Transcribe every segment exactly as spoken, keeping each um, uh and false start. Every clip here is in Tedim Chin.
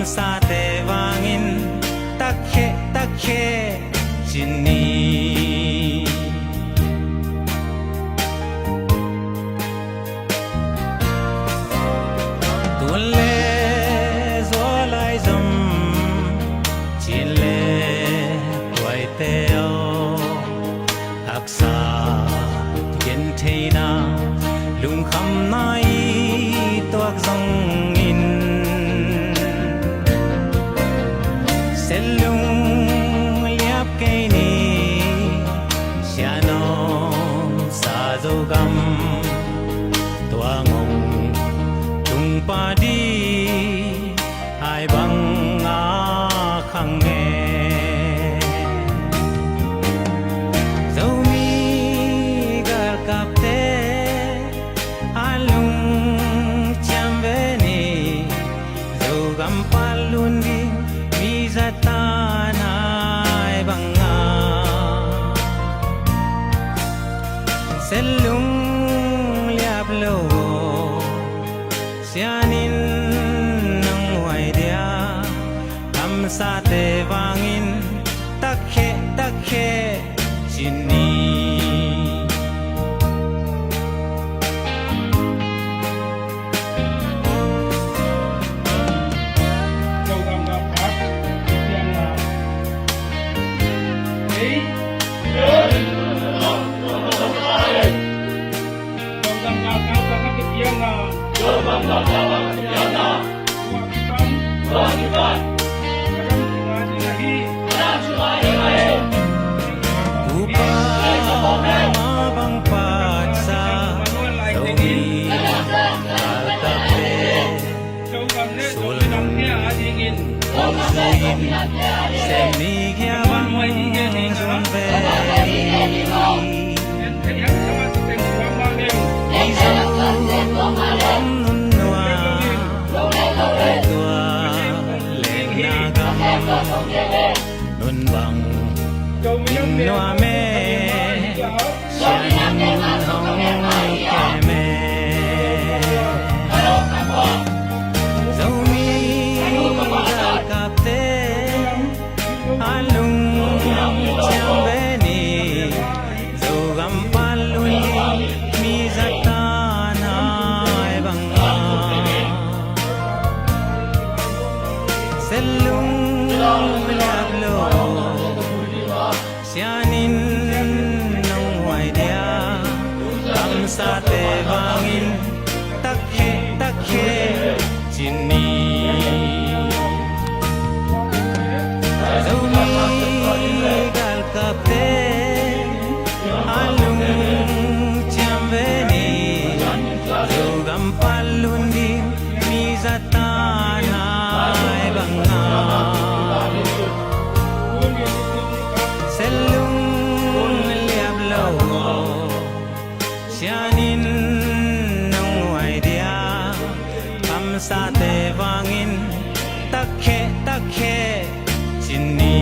Sate vangin takkheh takkheh ci ni. Tun le zual lai zom, cin le tuaite aw, haksa gentheihna lungkhamna i tuak zongin, Sellung liap kei ni, Sia Nuam sa Zogam tua ngong tung pah ding, ai bang a khang e. Zomi galkapte a lungciam ve ni, Zogam pan lun ding mi zat tan ai bang a. Sellung liap lo, Sia Nuam nong huai dia, kamsate vangin takkheh takkheh ci ni. Upa ma bang patsa, Zomi galkapte sulung hong suin, sem ni kia bang zun ve. Mizo om nun nua, tua lengna gam nun bang in nua me, Sia Nuam hong kem e. Zomi galkapte a lungciam ve ni, Zogam pan lun ding mi zat tan ai bang a. Sellung liap lo, Sia Nuam nong huai dia, kamsate vangin takkheh takkheh ci ni. Zomi galkapte a lungciam ve ni, Zogam pan lun ding mi zat tan ai bang a. Sellung liap lo, Sia Nuam nong huai dia, kamsate vangin takkheh takkheh ci ni.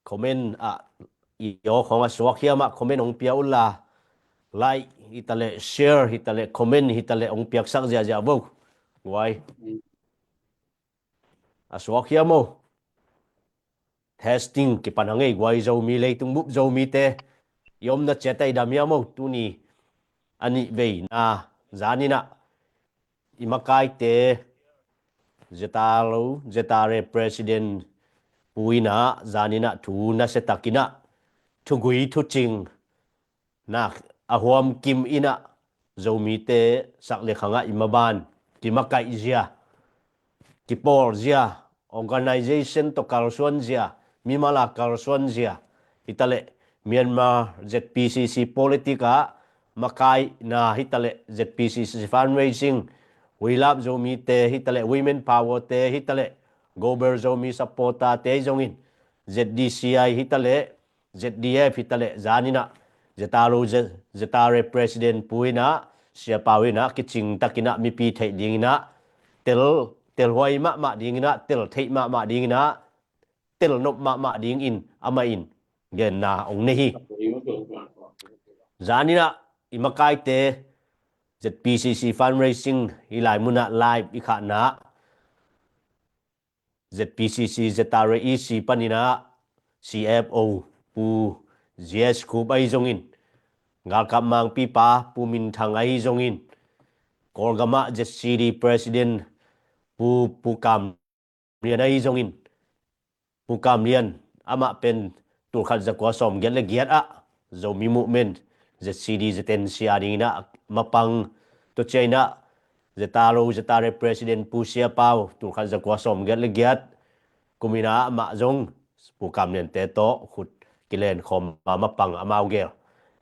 Comment ah, i aw khawng a suak hiam ah comment hong pia un la. Like hi ta leh, share hi ta leh, comment hi ta leh hong piaksak ziahziah vo. Guai. a suak hiam aw? Testing kipan a ngei guai Zomi, leitung bup Zomite i omna ciat a i dam hiam aw? Tuni a nih veina zaninah i makaite, ZRO ZRA President Pu inah zaninah thu nasiatakinah thugui thucing na a huam kim inah Zomite sak le khangah i maban kimakaih zia, kipawl zia, organization tawh kalsuan zia, mimal a kalsuan zia hitaleh Myanmar ZPCC politic ah makaihna hitaleh ZPCC fundraising, We Love Zomite hitaleh, Women Power te hitaleh, Global Zomi Supporter te zongin, ZDCI hitaleh, ZDF hitaleh zaninah ZRO ZRA President Pu inah, Sia Pau inah kicingtakinah mipi theih dinginah tel, telhuai mahmah dinginah, tel theih mahmah dinginah, tel nop mahmah dingin amah in genna ong nei hi. Zaninah i makaite ZPCC fundraising hi lai munah live i khahna ZPCC ZRA EC paninah CFO Pu G S Khup ahi zongin, galkap mangpipa Pu Min Thang ahi zongin, Kawlgamah ZCD President Pu, Pu Kam Lian ahi zongin, Pu Kam Lian amah pen tulkhat zakua sawmgiat le giat ah Zomi Movement ZCD ZNC a dinginah mapang, tua cianginah ZRO ZRA President Pu Sia Pau tulkhat zakua sawmgiat le giat kuminah amah zong Pu Kam Lian te tawh khut kilenkhawm a mapang amau gel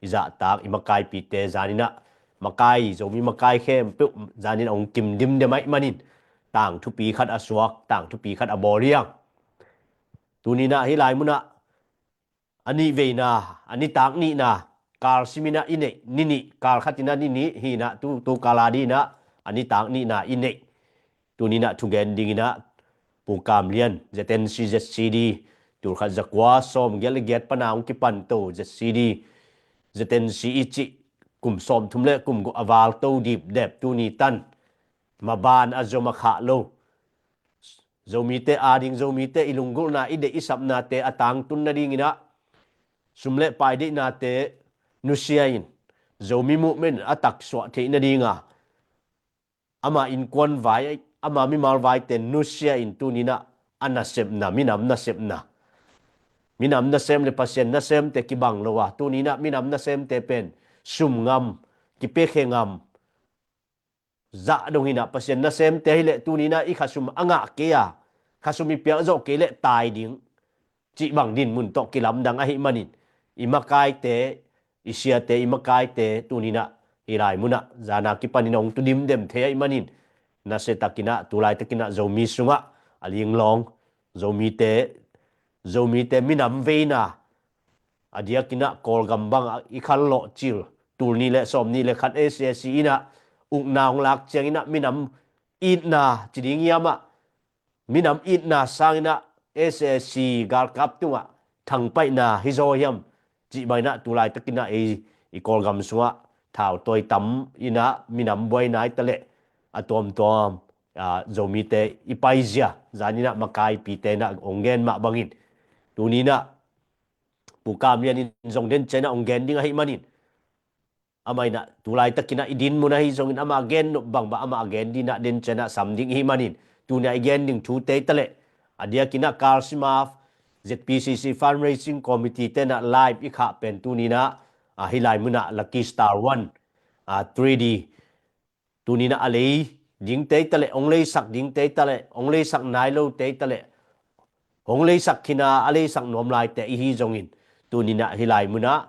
i zahtak i makaipite zaninah makai, Zomi makai khempeuh zanin ong kim dimdem ahih manin tang thupi khat a suak, tang thupi khat a bawl hiang. Tuninah hi lai munah a nih veina, a nitak nihna, kal siminah i neih ni nih, kal khatinah ni nih hinah tu, tu kal a dinah a nitak nihna i neih. Tuninah thugen dinginah Pu Kam Lian, ZNC ZCD, tulkhat zakua sawmgiat le giat pana hong kipanto ZCD, ZNC i cih kum sawmthum le kum guk a valto dipdep tuni tan maban a zom a khah lo, Zomite ading, Zomite i lunggulhna, i deih i sapnate a tangtun nadinginah sum le pai deihnate nusia in, Zomi Movement a taksuah theih nadinga ama innkuan vai, ama mimal vaite nusia in tuninah a nasepna, minam nasepna, minam nasem le Pasian nasemte kibang lo a, tuninah minam nasemte pen sum ngam, kipekhe ngam zah dong hinah, Pasian nasemte hileh tuninah i khasum a ngah kei a, khasum i piak zawh kei leh tai ding cih bang dinmun tawh kilamdang ahih manin, i makaite, i siate, i makaite tuninah hi lai munah zana kipanin hong tu dimdem thei ahih manin, nasiatakinah, tulaitakinah Zomi sungah a linglawng, Zomite, Zomite minam veina a diakinah Kawlgam bangah i khallawh cil, tul nih le sawm nih le khat SAC inah ukna hong lak cianginah minam itna ci ding hiamah, minam itna sanginah SAC galkap tungah thangpaihna hi zaw hiam cih banginah tulaitakinah ei i Kawlgam sungah thautawi tam inah minam buaina hi taleh a tuamtuam, a, Zomite i paizia zaninah makaipite inah hong gen mah bangin tuninah Pu Kam Lian in zong den cianah hong gen ding ahih manin, amah inah tulaitakinah i dinmun ahi zongin amah gen nop bangbang amah gen dinah den cianah sam ding ihih manin, tunia i gen ding thute hi taleh a diakinah Kalsimaf ZPCC Fundraising Committee tenah live i khah pen tuninah, a, hi lai munah Lucky Star One, a, three D tuninah a lei dingte hi taleh, hong leisak dingte hi taleh, hong leisak nai lote hi taleh, hong leisak khina a leisak nuam laite ihi zongin, tuninah hi lai munah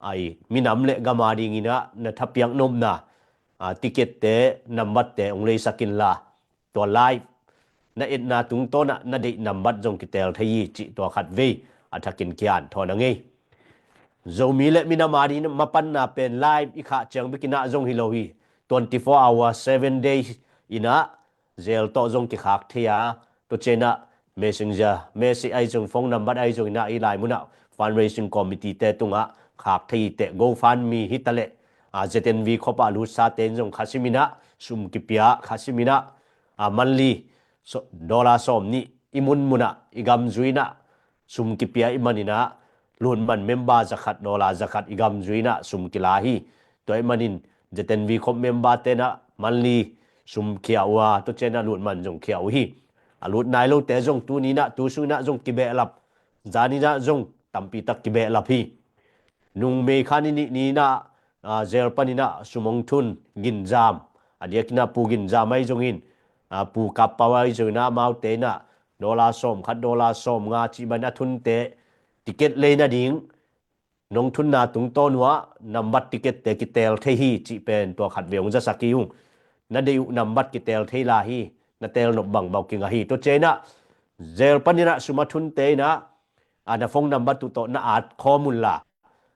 ai minam le gam a dinginah na thapiak nopna, a, ticket te, nambat te hong leisak inla, tua live na etna tungtawnah na deih nambat zong kitel thei hi cih tua khat vei a thakin kian thawn a ngei. Zomi le minam a ding mapanna pen live i khah ciang bikinah zong hi lo hi. Twenty four hour, seven days inah zel tawh zong kikhak thei a, tua cianah messenger message ahi zong, phone nambat ahi zong inah i lai munah fundraising committee te tungah khak thei hi teh, GoFundMe hi taleh, a, ZNV khopah lutsate in zong khasim inah sum kipia, khasim inah, a, monthly so, dollar sawm nih i munmunah, i gamzui inah sum kipia i maninah, lutman member zakhat, dollar zakhat i gamzui inah sum kila hi. Tua i manin Z N V khop member tenah monthly sum khia uh a, tua cianah lutman zong khia uh hi. A lut nai lote zong tuninah, tu sunginah zong kibehlap, zaninah zong tampitak kibehlap hi. Nung May kha ni nih ninah, ah, jail paninah sum hong thun Ginzam. A diakinah Pu Ginzam ahi zongin, ah, Pu Kap Pau ahi zonginah amaute inah dollar sawm khat, dollar sawm nga cih bangin a thunte ticket lei nading nong thunna tungtawn uhah nambat ticket te kitel thei hi cih pen tua khat vei hong zasak hi ung. Na deih uh nambat kitel thei lai hi, na tel nop bangbang kinga hi. Tua cianah jail paninah sum a thunte inah, a, na phone number tu tawh na at khawm unla.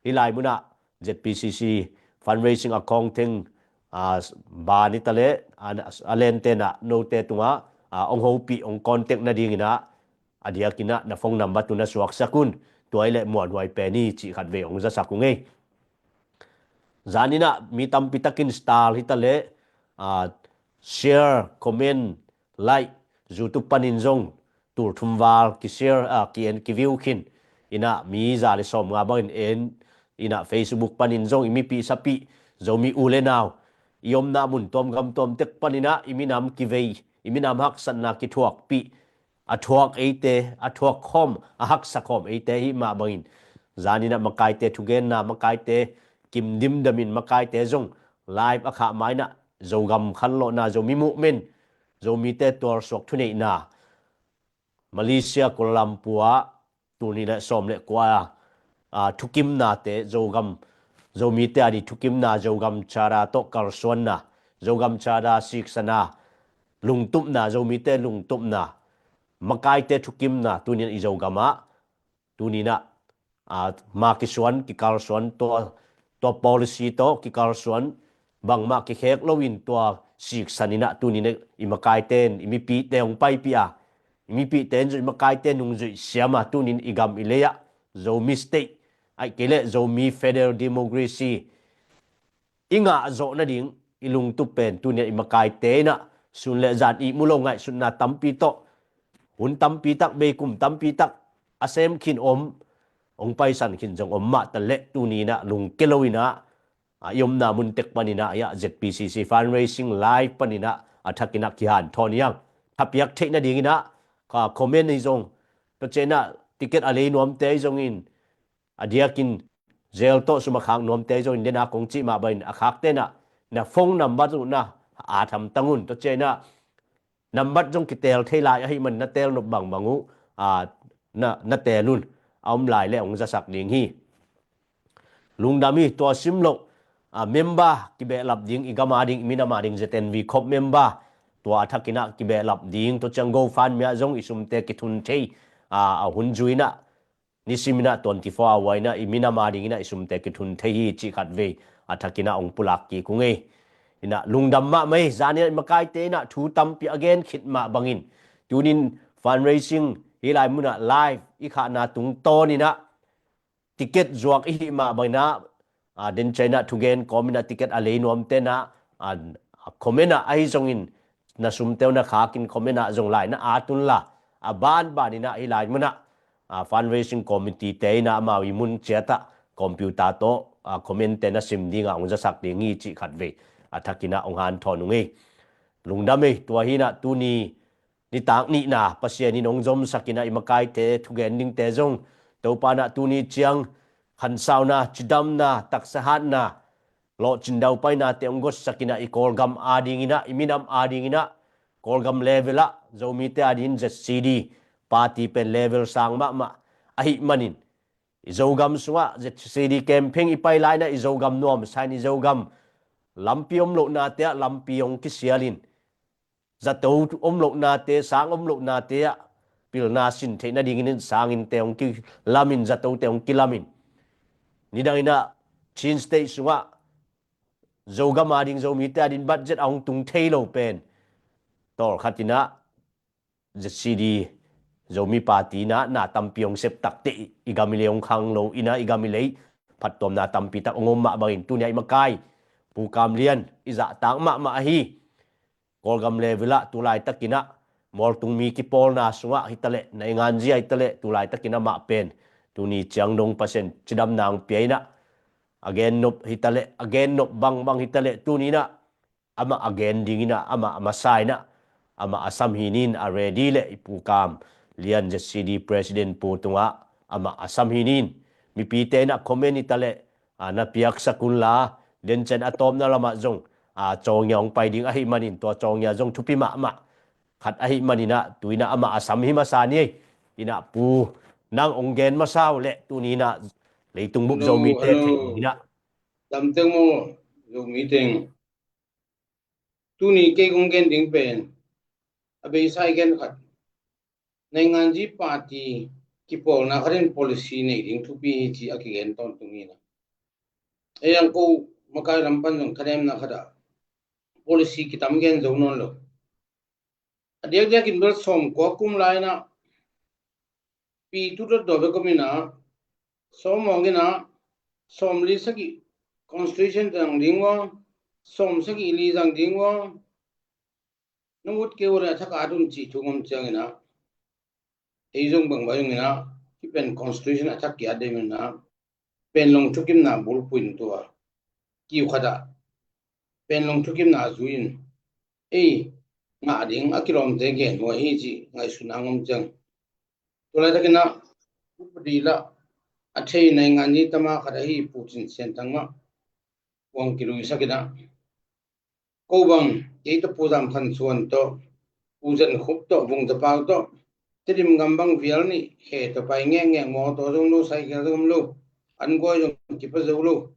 Hih lai munah Z P C C fundraising a khawng theng, a, ba ni taleh, a, a len tenah note tungah, a, hong hopih, hong contact nadinginah, a diakinah na phone number tu na suaksak un. Tua i leh muanhuai pen hi cih khat vei hong zasak ung ei. Zaninah mi tampitakin star hi taleh, a, share, comment, like, YouTube panin zong tul thum val kishare, a, ki-en kiview khin. Inah mi za le sawm nga bangin en, inah Facebook panin zong i mipih sapih, Zomi u le nau, i omna mun tuam gam tuam tek paninah i minam kivei, i minam haksatna kithuakpih, a thuak eite, a thuak khawm, a haksa khawm eite hi mah bangin, zaninah makaite thugenna, makaite kim dimdamin, makaite zong live a khah mainah Zogam khanlawhna, Zomi movement, Zomite tualsuak thuneihna, Malaysia Kuala Lumpur ah tul nih le sawm le kua, a, thukimnate, Zogam, Zomite a ding thukimna, Zogam Charter tawh kalsuanna, Zogam Charter siksana, lungtupna, Zomite lungtupna, makaite thukimna, tuninah i Zogam ah, tuninah, a, ma kisuan, kikalsuan, tua, tua policy tawh kikalsuan, bangmah kikhek loin tua siksaninah tuninah i makaite in, i mipite hong paipih a, i mipite in zong i makaite nungzuih siam a, tunin i gam i lei ah Zomi state, ahih kei leh Zomi federal democracy i ngah zawh nading i lungtup pen tuninah i makaite inah sun le zan ihmu lo ngaihsutna tampi tawh, hun tampitak, beikum tampitak a sem khin om, hong paisan khin zong om mah taleh tuninah lungke loinah, a, i omna mun tek paninah, a, Z P C C fundraising live paninah a thakinah kihanthawn hi hang. Thapiak theih nadinginah, ka comment hi zong, tua cianah ticket a lei nuamte hi zongin, a diakin jail tawh sum a khak nuamte hi zongin, dena kong cih mah bangin a khakte inah na phone number uh na at hamtang un. Tua cianah nambat zong kitel thei lai ahih man na tel nop bangbang uh, a, na, na tel un. A om lai le hong zasak ding hi. Lungdam hi. Tua sim loh, a, member kibehlap ding, i gam a ding, i minam a ding Z N V khop member, tua a thakinah kibehlap ding, tua ciang GoFundMe ah zong i sumte kithun thei, a, a hun zui inah, nisiminah twenty four hour inah i minam a dinginah i sumte kithun thei hi cih khat vei a thakinah hong pulak kik ung ei. Inah lungdam mahmah hi. Zaninah i makaite inah thu tampi a gen khit mah bangin, tunin fundraising hih lai munah live i khahna tungtawn inah ticket zuak i hih mah banginah, a, den cianah thugen kawminah ticket a lei nuamte inah, a, a comment ah ahi zongin na sumte uh na khakin comment ah zong lai na at unla, a banbaninah hih lai munah, a, fundraising committee te inah amau i mun ciatah computer tawh, a, comment te na sim dingah hong zasak ding hi cih khat vei a thakinah hong hanthawn ung ei. Lungdam ei. Tua hinah tuni nitak nihna Pasian in hong zomsakinah i makaite thugen dingte zong Topa inah tuni ciang khansauna, cidamna, taksa hatna, lawhcin daupainate hong gotsakinah i Kawlgam a dinginah, i minam a dinginah, Kawlgam level ah Zomite a dingin Z C D party pen level sang mahmah ahih manin, i Zogam sungah Z C D campaign i pai lai inah i Zogam nuamsa in, i Zogam lampi om lohnate ah lampi hong kisialin, zato om lohnate, sang om lohnate ah pilna sin theih nadingin sanginnte hong kilamin, zatote hong kilamin, nidanginah Chin State sungah Zogam a ding, Zomite a ding budget a hong tung thei lo pen tawlkhatinah Z C D Zomi Party inah na tampi hong sep takteh i gam i lei hong khang lo inah, i gam i lei phattuamna tampitak hong om mah bangin, tunia i makai Pu Kam Lian i zahtak mahmah ahi. Kawlgam level ah tu laitakinah mualtung mi kipawlna sungah hitaleh, nainganzi ah hitaleh, tu laitakin amah pen tuni ciang dong Pasian cidamna hong pia in ah, a gennop hitaleh, a gennop bangbang hitaleh, tuni in ah amah a gen ding in ah, amah a masa in ah, amah a sam hi nin, a ready leh i Pu Kam Lian, Z C D President Pu tungah amah a sam hi nin. Mipite in ah comment hitaleh, a, na piaksak unla, dencian a tawpna lamah zong, a, Cawngia hong pai ding ahih manin, tua Cawngia zong thupi mahmah khat ahih manin ah, tu in ah amah a sam hi masa ni ei. In ah Pu, nang hong gen masa uh leh, tuni in ah leitung bup Zomite theih ding in ah. Damteng maw, Zomi teng. Tuni kei kong gen ding pen a beisa i gen khat, nainganzi party kipawlna khat in policy nei ding thupi hi ci a kigen tawntung hi na. Ei ang ko makai lam pan zong thanemna khat ah policy kitam gen zo nawn lo. A diakdiakin bel sawmkua kum lai in ah pi tu dot dawh bek om in ah, sawm awng in ah, sawmli sagih constitution tang ding ua, sawm sagih li zang ding ua, na ut kei ua leh a thak a at un cih thu om ciangin ah, ei zong bangbang zong in ah, hih pen constitution a thak ki at ding in ah, Panglong thukimna bulphuh in tua kiu khat ah Panglong thukimna zui in ei ngah ding a kilawmte gen uh ahi cih ngaihsutna hong om ciang. Tua laitakin ah upadi lah a thei nainganzi tama khat ahi Pu Cin Sian Thang mah hong kiluisak in ah, ko bang, kei tawh Pu Zam Khan Suan tawh, Pu Zan Khup tawh, Vung Za Pau tawh, Tedim gam bang vial nih khe tawh pai ngekngek, mawtaw zong lo, cycle zong lo, an guai zong kipa zo lo.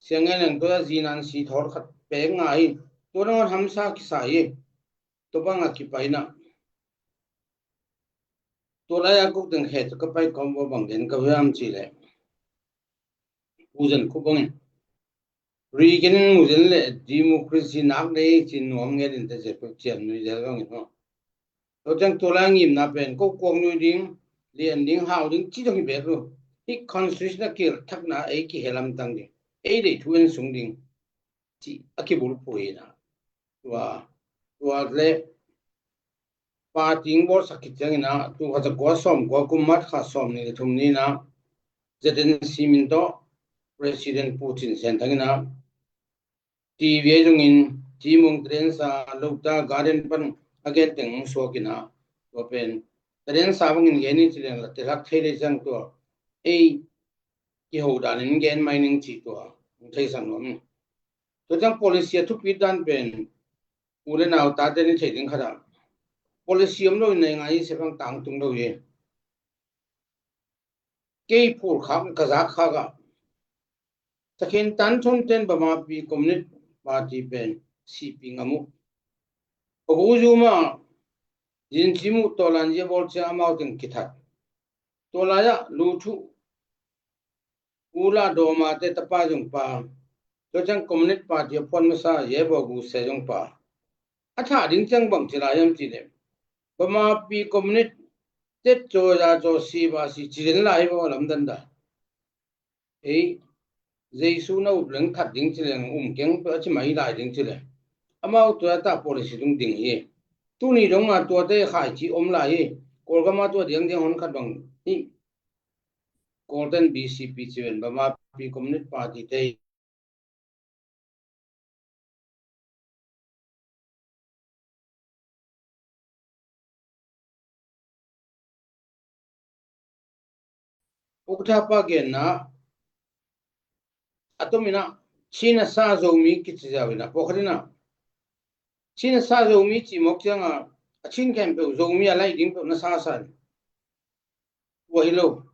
Siang ngen leng tua zinan si thawr khat pek ngai hi. Tua nangawn hamsa kisa hi. Tua bang a kipai in ah, tua lai a kuk teng khe tawh ka pai kawm ua bang den ka hiam cih leh, Pu Zan Khup bangin, ri kenin mu zen leh democracy nak dei ci nuam nget in te, cian nui zel bangin maw. Tua ciang tua lai ngimna pen ko kuak nui ding, lian ding, hau ding ci dong hi bek lo. Hih constitution a kihel thakna ei kihel lamtang ding, ei deih thu en sung ding cih a kibulphuh hi na. Tua, tua leh party hong bawlsak khit ciangin ah, tul khat za kua sawm kua kum March kha sawmnih le thum ni in ah, Z N C min tawh President Pu Cin Sian Thang in ah, T V a zongin, Cimawng Tadensa, Lota Garden pan a gen teng hong suak in ah, tua pen Tadensa bangin gen ni ci leng la telak thei lei ciang tua ei kiho danin gen mai ning cih tua hong theisak nuam ing. Tua ciang policy a thupit dan pen u le nau tate nih theih ding khat ah, policy om lo in nei ngai i sepang tangtung lo hi. Kei phul khak, ka zak khak ah, Sakhin Tan Thon ten Bamapi Communist Party pen C P ngam uh. Agu zuma Zin Cim uh tawlan zia bawl cia amau teng kithat. Tua lai-ah Luthu Ula Dawma te tapa zong pa, tua ciang Communist Party a phuan masa Ye Baw Gu se zong pa. A thah ding ciang bang ci lai hiam cih leh, Bamapi Communist tet caw za caw si ba si ci den lai hi baw lamdan da. Ei, Jesu na up leng that ding ci leng um keng pe a ci mai lai ding ci leh, amau tua ta policy tung ding hi. Tuni dong a tuate khai ci om lai hi. Kawlgam a tua diang diang hon khat bang hi. Kawlten B C P ci ven, Bamapi Communist Party te ukthapa genna a tomin ah Chin a sa Zomi kici ziau in ah, pawlkhat in ah Chin a sa Zomi cih mawk ciangah a Chin khempeuh Zomi a laih ding peuh na sa sa in, tua hi lo.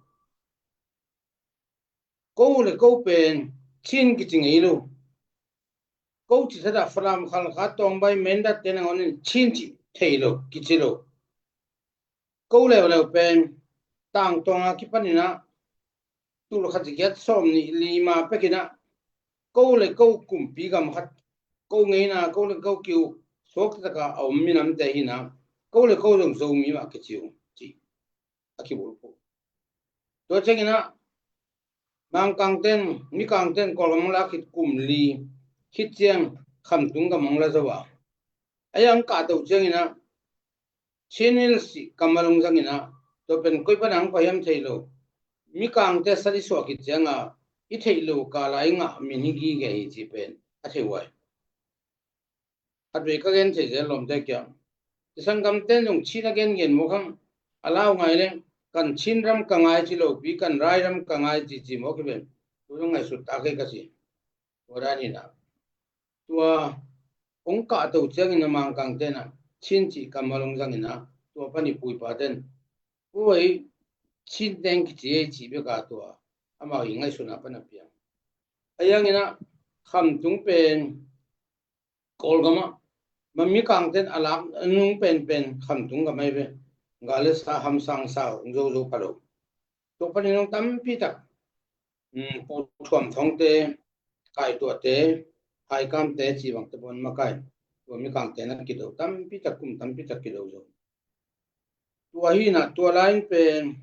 Ko le ko pen Chin kici ngei lo. Ko ci thadah Falam, Khalkha, Tawngbai, Mindat te nangawn in Chin cih thei lo, kici lo. Ko leuleu pen tangtawng a kipan in ah tul khat za giat sawmnih li ma pek in ah ko le ko kumpi gam khat, ko ngeina, ko le ko kiu suak takah a om minamte hi in ah ko le ko zong Zomi mah kici uh cih a kibulphuh. Tua ciangin ah Mangkangten, Mikangten Kawlgam hong la khit kum li khit ciang Khamtung gam hong la zo a, a yang kahto ciangin ah Chin Hills cih kammal hong zangin ah, tua pen koi pana hong pai hiam thei lo. Mikangte sat i suah khit ciangin ah i theih loh kala i ngah min hi gige hi cih pen a thei uh ai. A tuai ka gen thei zel lawmte kiang. I sanggamte in zong Chin a gengen mawk hang, a lau ngai leng, kan Chin ram ka ngai ci lopi, kan rai ram ka ngai ci ci mawk hi ven. Tu zong ngaihsut ta kei ka ci. Tua dan hi na. Tua hong kahto ciangin a Mangkangte in ah Chin cih kammal hong zangin ah, tua pan i pu i pate in, ui, Chin teng kici ei cih bek a tua amau i ngaihsutna pan a piang. A hiangin ah Khamtung pen Kawlgam ah, ma Mikangte in a lak a nung penpen Khamtung gam ahi ve. Gal le sa, hamsang sa, hong zo zo pha lo. Tua panin hong tampi tak, um, Pu Thuam Thongte, Kaituahte, Haikamte cih bangte pawn makai. Tua Mikangte in a kido tampi tak, kum tampi tak kido zo. Tua hi na, tua lai-in pen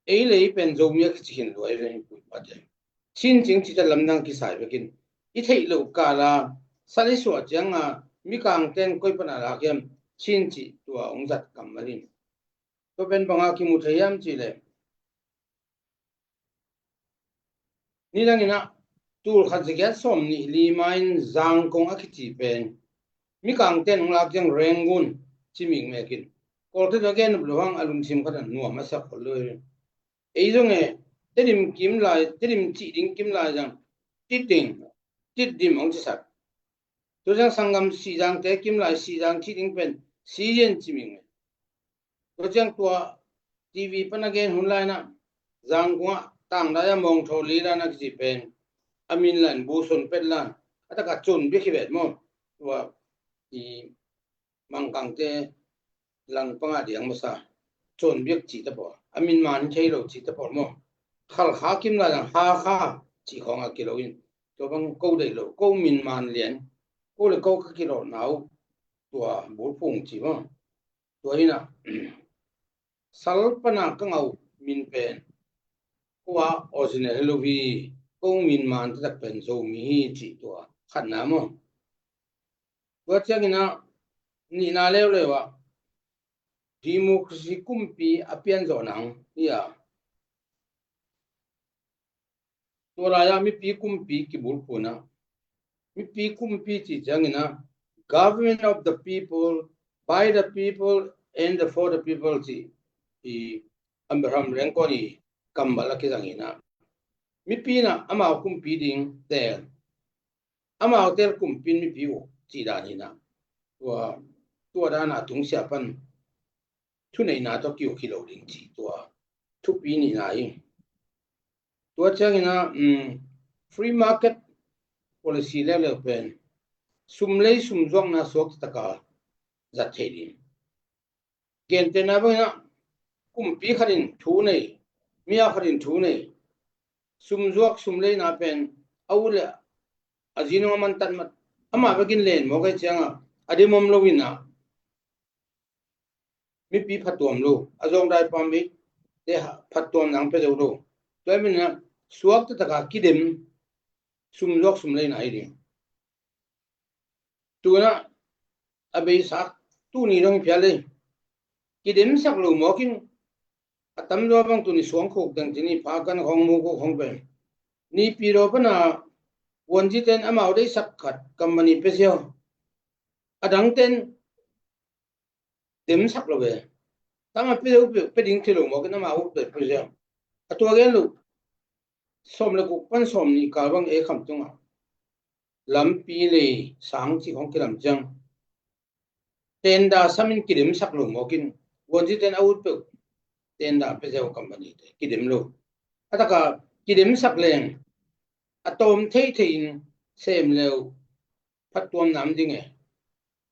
ei le ei pen Zomi a kici khin lua hi ve, i pu i pate. Chin cih cih ciang lamdang kisai bekin, i theih loh kala sat i suah ciangin ah Mikangte in koi pana lak hiam, Chin cih tua hong zat kammal hi. Tua pen bang a kimu thei hiam cih leh, nidangin ah tul khat za giat sawmnih li ma-in Zangkong a kici pen Mikangte in hong lak ciang Rangoon ci mikmekin, Kawlte zong a gen nop lo hang, a lungsim khat ah nuam a sak khol lo hi. Ei zong e, Tedim kim lai, Tedim cih ding kim lai zang, Titing, Titdim hong cisak. Tua ciang sanggam Sihzangte kim lai Sihzang cih ding pen Siyin ci mikmeh. Tua ciang tua T V pan a gen hun lai-in ah Zangkong ah tangdai a Mawngthaw Li dan a kici pen a min lai-in Buson Pet lai-in a tak a Cun Biak hi vet maw. Tua i Mangkangte langpang a diang masa Cun Biak cih ta pawl, a min man thei lo cih ta pawl maw. Khalkha kim lai-in Hakha cih khawng a kilo in, tua bang ko deih lo, ko min man lian, ko le ko ka kilawhna uh tua bulphung ci maw. Tua hi na, sal pana ka ngah uh min pen ko a original hi lo hi, ko min man taktak pen Zomi hi cih tua khatna maw. Tua ciangin ah nihna leuleu ah democracy kumpi a pian zawh nang hi a. Tua lai-ah mipi kumpi kibulphuh na, mipi kumpi cih ciangin ah, government of the people, by the people and for the people cih i Abraham Lincoln i kammal a kizang hi na. Mipi in ah amau kumpi ding teel, amau teel kumpi in mipi uk cih dan hi na. Tua, tua dan a tungsiah pan thuneihna tawh kiuk hi lo ding cih tua thupi nihna hi. Tua ciangin ah, um, free market policy leuleu pen sum lei sum zuakna suak taktak a zat thei ding. Gentehna bangin ah kumpi khat in thu nei, mi a khat in thu nei, sum zuak sum leina pen a ut le a zi nung a man tat mat, amah bekin len mawk ahih ciangin a dim om lo in ah mipi phattuam lo, a zawngdai pam bik te phattuam nang pia zo lo. Tua hi manin ah suak taktak a kidem, sum zuak sum leina hi ding. Tu-in ah a beisa tuni dong phial ei. Kidemsak lo mawk in a tamzaw bang tuni suangkhuk teng tuni pha kan khawng mukuk khawng pen Naypyidaw pan a vuanzite in amau deihsak khat company pia ziau. A dangte in demsak lo ve. Tang a pia deuh pia ding thei lo mawk in amau ut pia ziau. A tua gen lo, sawm le guk pan sawmnih kal bang ei Khamtung ah lampi lei sang cih khawng kilam ciang tender sam in kidemsak lo mawk in vuanzite in a ut peuh tender pia ziau, company te kidem lo. A tak a kidemsak leng a tawm theithei in sem le uh phattuamna om ding e.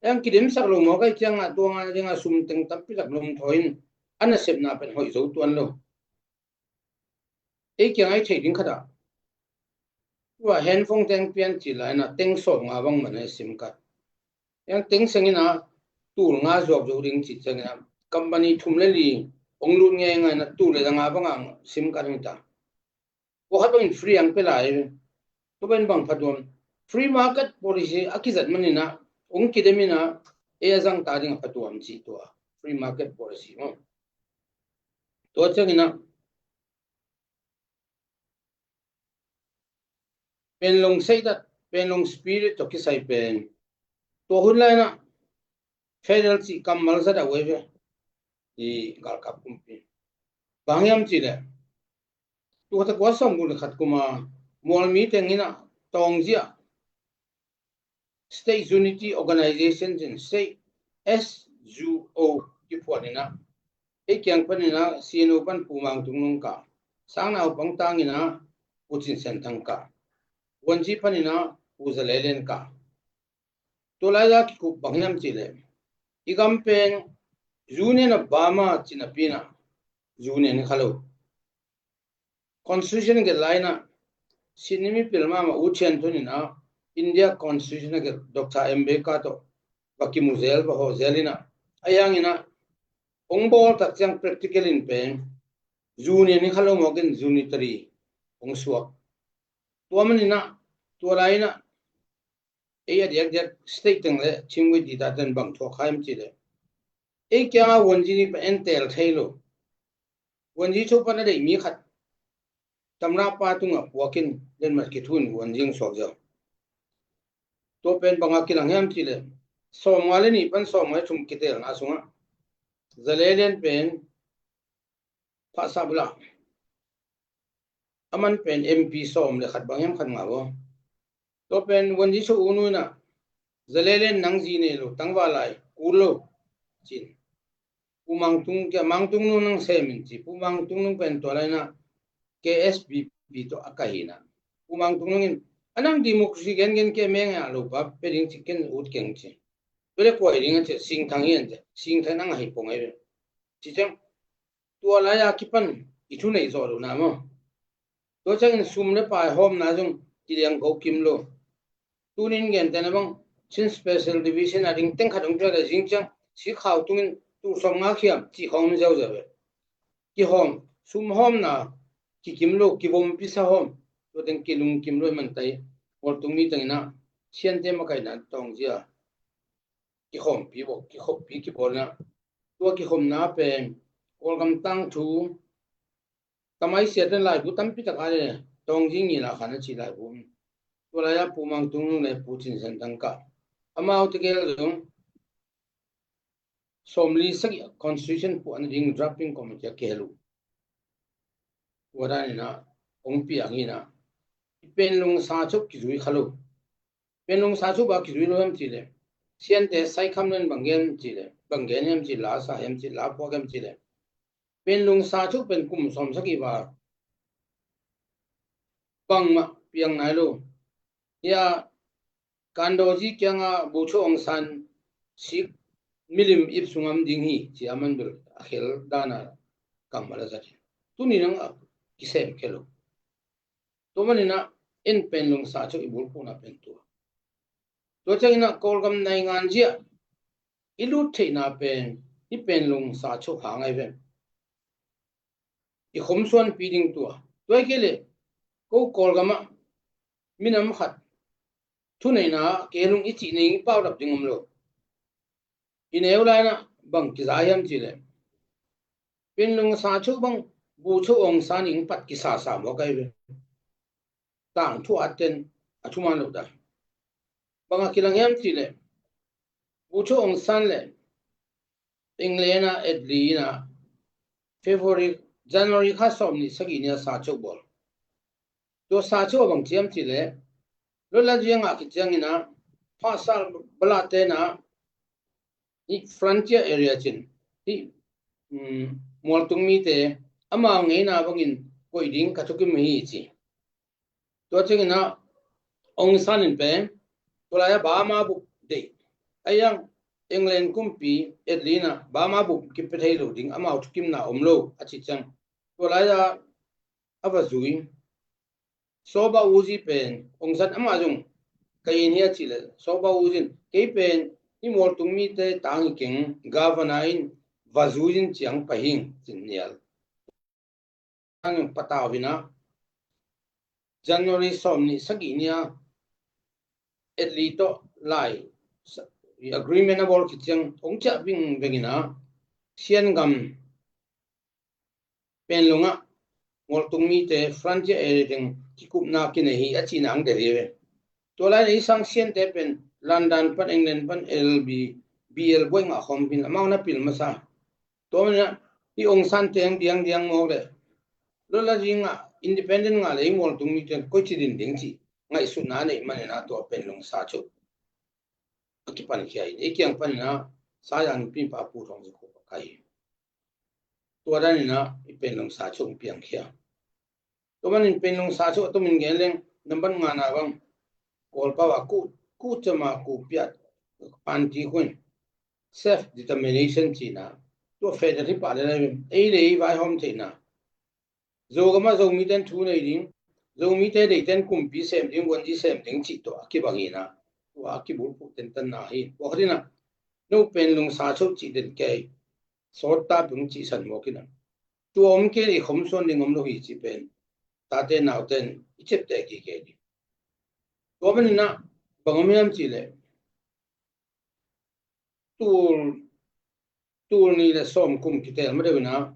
Eng kidemsak lo mawk ahih ciangin tua ngan ding a sum teng tampi tak lum thawi in a nasepna pen hoih zo tuan lo. Ei kiang ah i theih ding khat ah, tua handphone teng pian cih lai-in ah teng sawmnga bang man a SIM card. Eng teng seng in ah tul nga zuak zo ding cih ciangin ah company thum le li hong lut ngeingai in ah tul le za nga bang a SIM card hong ta. Tua khat bangin free ang pia lai. Tua pen bang phattuam, free market policy a kizat manin ah hong kidem in ah ei a zang ta ding a phatuam cih tua free market policy maw. Tua ciangin ah Panglong seidat, Panglong spirit tawh kisai pen tua hun lai-in ah federal cih kammal zat a uai ve. I galkap kumpi bang hiam cih leh tua khat a kua sawm guk le khat kum a mualmi teng in ah Taunggyi ah State Unity Organization cin State S U O kiphuan in ah ei kiang panin ah C N O pan Pu Mang Tung Nung kah, Sang Nau Pang Tang in ah Pu Cin Sian Thang kah, Wungyi panin ah Pu Za Le Lian kah. Tua lai-a kikup bang hiam cih leh i gam pen Union of Burma cih napi in ah Union hi kha lo. Constitution gelh lai-in ah Sydney mipil mahmah U Thian Thun in ah India Constitution a gelh Doctor Ambedkar tawh va kimu zel, va hawh zel in ah, a hiang in ah hong bawl tak ciang practical in pen Union hi kha lo mawk in unitary hong suak. Tua man in ah tua lai-in ah ei a diakdiak state teng le Chin Wai Dita ten bang thuak kha hiam cih leh ei kiang ah Wungyi nih pen en tel thei lo. Wungyi thu pan a deih mi khat tamra pa tungah puak in, letmat kithu in Wungyi hong suak zel. Tua pen bang a kilang hiam cih leh sawmnga le nih pan sawmnga le thum kitelna sungah Za Le Lian pen phahsah bula a man pen M P sawm le khat bang hiam khat ngah aw. Tua pen Wungyi thu U Nu in ah Za Le Lian nang zi nei lo, tangval lai kul lo cin. Pu Mang Tung, kia Mang Tung Nung nang sem in ci. Pu Mang Tung Nung pen tua lai-in ah K S P P tawh a kaih in ah Pu Mang Tung Nung in a nang democracy gengen kia meng a lo pa pe ding ci, ken ut keng ci. Tua le kua hi ding a ci, Singthang hi an ci. Singthang nang a hi pong ei ve. Ci ciang tua lai-a kipan i thu neih zawh lohna maw. Tua ciangin sum le pai hawmna zong kiliang ko kim lo. Tunin gentehna bang Chin Special Division a ding teng khat hong piak le zing ciang sikhau tungin tul sawmnga khiam cih khawng om ziauziau ve. Kihawm, sum hawmna kikim lo, kivompisa hawm. Tua teng kilungkim lo i man tai. Mualtung mi teng in ah Siante makaihna Taunggyi a kikhawmpi bawk, kikhoppi kibawl in ah tua kikhopna pen Kawlgam tangthu Tamai Siate laibu tampi tak a le Taunggyi ngila khan a cih laibu. Tua lai-a Pu Mang Tung Nung le Pu Cin Sian Thang kah, amau tegel zong sawmli sagih a constitution puahna ding drafting committee a kihel uh. Tua dan in ah hong piang in ah i Panglong sa chok kizui kha lo. Panglong sa chok bang kizui lo hiam cih leh Siante Saikham len bang gen cih leh, bang gen hiam cih, la sa hiam cih, la phuak hiam cih leh Panglong sa chok pen kum sawmsagih val bangmah piang nai lo. Hia Kandawji kiangah Bogyoke Aung San sik milim ip sungah om ding hi ci a man bel a khel dan a kammal a zat hi. Tuni nang a kisem khel lo. Tua man in ah en Panglong sa chok i bulphuhna pen tua. Tua ciangin ah Kawlgam naingan zia i lut theihna pen i Panglong sa chok hang ahi ve. I khomsuanpi ding tua. Tua hi kei leh ko Kawlgam ah minam khat thuneihna ah kei lung i cih ning i paulap ding om lo. I neu lai-in ah bang kiza hiam cih leh Panglong sa chok bang Bogyoke Aung San in pat kisasa mawk ahi ve. Tangthu aten a thuman lo dan. Bang a kilang hiam cih leh Bogyoke Aung San le England a Attlee in ah February, January kha sawmnih sagih ni a sa chok bawl. Tua sa chok a bang ci hiam cih leh lotla zia ngah khit ciangin ah phahsal balate in ah hih frontier area cin hih mualtung mite amau ngeina bangin koih ding ka thukim hi ci. Tua ciangin ah Aung San in pen tua lai-a Burma bup deih, a hiang England kumpi Attlee in ah Burma bup kipia thei lo ding, amau thukimna om lo a cih ciang tua lai-a a va zui. Sohba U Zin pen Aung San amah zong ka in hi a cih leh Sohba U Zin kei pen hih mualtung mite tang hi keng, governor in va zui in ciang pai hing cin nial. Ang patau hi in ah January sawmnih sagih ni a Attlee tawh lai sa-, i agreement a bawl khit ciang hong ciah vingveng in ah Sian gam Penlung ah mualtung mite frontier area teng kikupna kinei hi a cihna ang del hi ve. Tua lai-in i sang Siante pen London pan, England pan L B, B L buai ngah khawm hi in amau na pil masa. Tua manin ah i Aung San teng diangdiang mawk leh lawla ding ah independent ngah leh i mualtung mite koici din ding cih ngaihsutna a neih manin ah tua Penlung sa cu a kipankhia hi. I kiang panin ah Saya nupi pa Pu Thawng Za Khup a kai hi. Tua danin ah i Penlung sa cu hong piangkhia. Tua manin Penlung sa cu a tumin gen leng nambat ngana bang Kawlpau a ku, ku cama ku piat panti khun self determination cihna tua federal hi pah le lai ei le ei vaihawm theihna Zogam ah Zomite'n thu nei ding, Zomite deite'n kumpi sem ding, guanzi sem ding cih tawh a kibang hi in ah tua a kibulphuh tentanna hi. Tua khat in ah no Penlung sa cu cih den kei sawt ta peng cihsan mawk in ah tua om kei le i khom suan ding om lo hi cih pen tate naute'n i ciapteh kik kei ding. Tua manin ah bang om hiam cih leh tul, tul nih le sawm kum kitel ma deuh in ah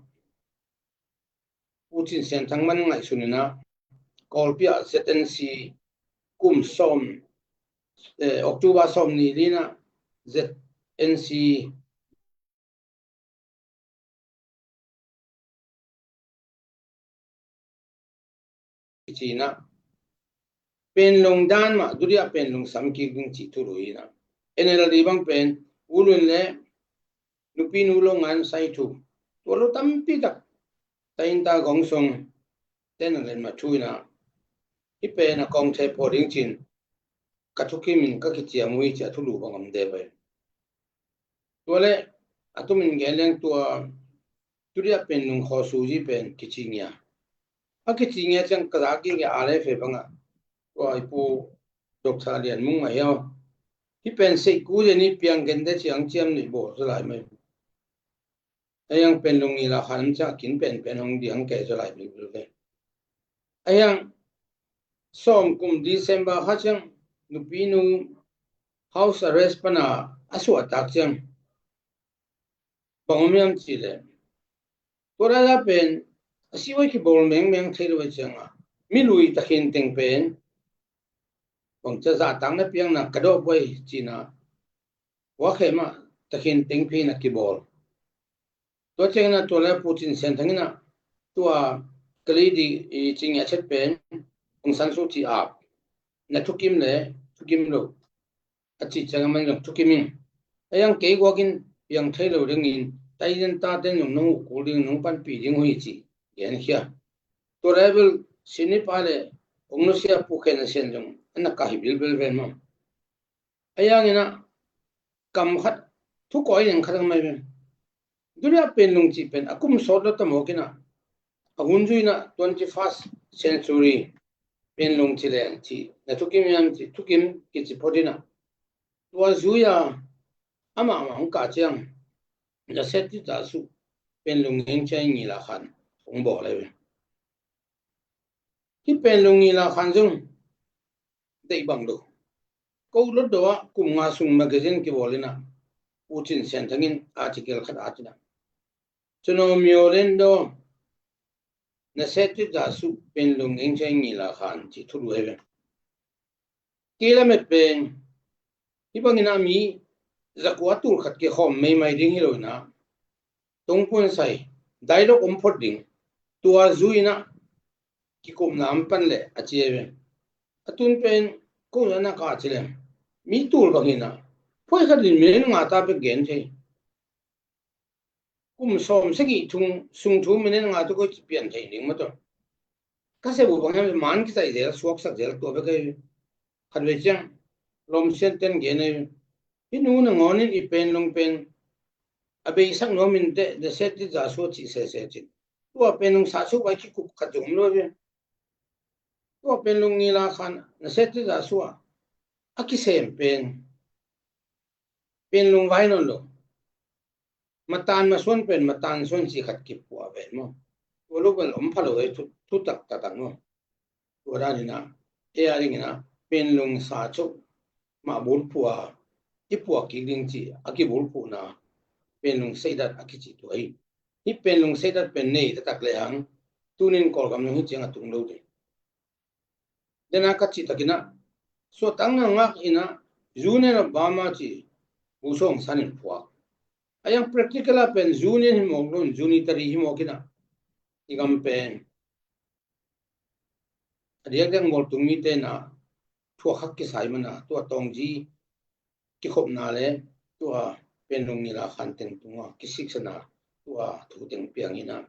Pu Cin Sian Thang man ngaihsun in ah Kawlpi ah Z N C kum sawm, eh, October sawm nih li in ah Z N C ci in ah Penlung dan mah Duria Penlung sam kik ding cih thulu hi in ah N L D bang pen U Lun le nupi nu lo ngan sai thu tua lo tampi tak ta in ta gong sung ten a len ma thu in ah hi pen a kong the pho ding cin ka thukim in ka kiciam uh hi ci a thulu bang om de pai. Tua le a tumin gen leng tua Duria Penlung khaw suzi pen kici ngia. A kici ngia ciang ka zak gige a le fe bangah tua i pu Doctor Lian Mung mah hiau hi pen seih ku zen i piang gen de ciang ciam nih bawl zaw lai mai. A hiang Penlung ngila khan ciang a kin penpen hong diang kei zaw lai bilbil ve. A hiang sawm kum December kha ciang nupi nu house arrest pana a suahtak ciang bang om hiam cih leh tua dada pen a sihhuai kibawl mengmeng thei lo a ciangah mi lui takhin teng pen bang ca zahtak na piangna ka dawh buai cihna huakhe mah takhin teng phin a kibawl. Tua ciangin a tua le Pu Cin Sian Thang in ah tua ka lei di i cing a chet pen Aung San Suu Kyi ap na thukim le thukim lo a cih ciangin man zong thukim in a hiang kei guakin piang thei lo dingin taiden taten zong nong uh kul ding nong panpih ding uh hi cih genkhia. Tua le bel sinipa le ong nusia Pu Khen Sian zong an na kah hi bilbel ven maw. A hiangin ah kam khat thu kawi neng khat ang mai ven. Duria Penlung cih pen a kum sawt lo tamawk in ah a hun zui in ah twenty first century Penlung ci leng cih na thukim hiam cih thukim kici phot in ah tua zui a amah mah hong kah ciang na set ti ta su Penlung heng ciai ngila khan hong bawl ai ve. Hi Penlung ngila khan zong deih bang lo. Ko lot do ah kum nga sung magazine kibawl in ah Pu Cin Sian Thang in article khat at in ah Cuno Myo Len Do na set ti ta su Penlung heng ciai ngila khan ci thulu ai ve. Kei lamet pen hi bangin a mi zakua tul khat kikhawm meimai ding hi lo in ah tungpun sai dailok om phot ding tua zui in ah kikumna om pan leh a ci ai ve. A tun pen ko na ka ci leh mi tul bangin ah phoi khat in minute nga ta pek gen thei. Kum sawm sagih thung sung thu minute nga tu ko ci pian thei ding maw tawh. Ka sep uh bang hiam man kitai zel suaksak zel tua bek ahi. Khat vei ciang lawm sian ten gen ahi. Hi nu na ngawnin i Penlung pen a beisak nuam in teh na set ti za sua cih sese cin tua Penlung sa suk vai kikup khat zong om lo hi. Tua Penlung ngila khan na set ti za sua a kisem pen Penlung vai nawn lo. Matan masuan pen matan suan ci khat kipuah ven maw. Tua lo pen om pha lo ei thu, thu tak tak tak maw. Tua dan in ah ei a ding in ah Penlung sa cu mah bul pua i puak kik ding ci a kibulphuhna Penlung Seidat a kici tua hi. Hih Penlung Seidat pen nei taktak lehang tunin Kawlgam zong hih ciang a tung lo ding. Dena ka cih takinah suahtakna ngak inah Union of Burma ci Pu Sawng San in phuak. A yang practical ah pen Union hi mawk lo in, unitary hi mawk inah i gam pen a diakdiak mualtung mite inah thuak hak kisai mana tua Taungji kikhopna le tua Penlung Nila Khan teng tunga kisiksana tua thu teng piang inah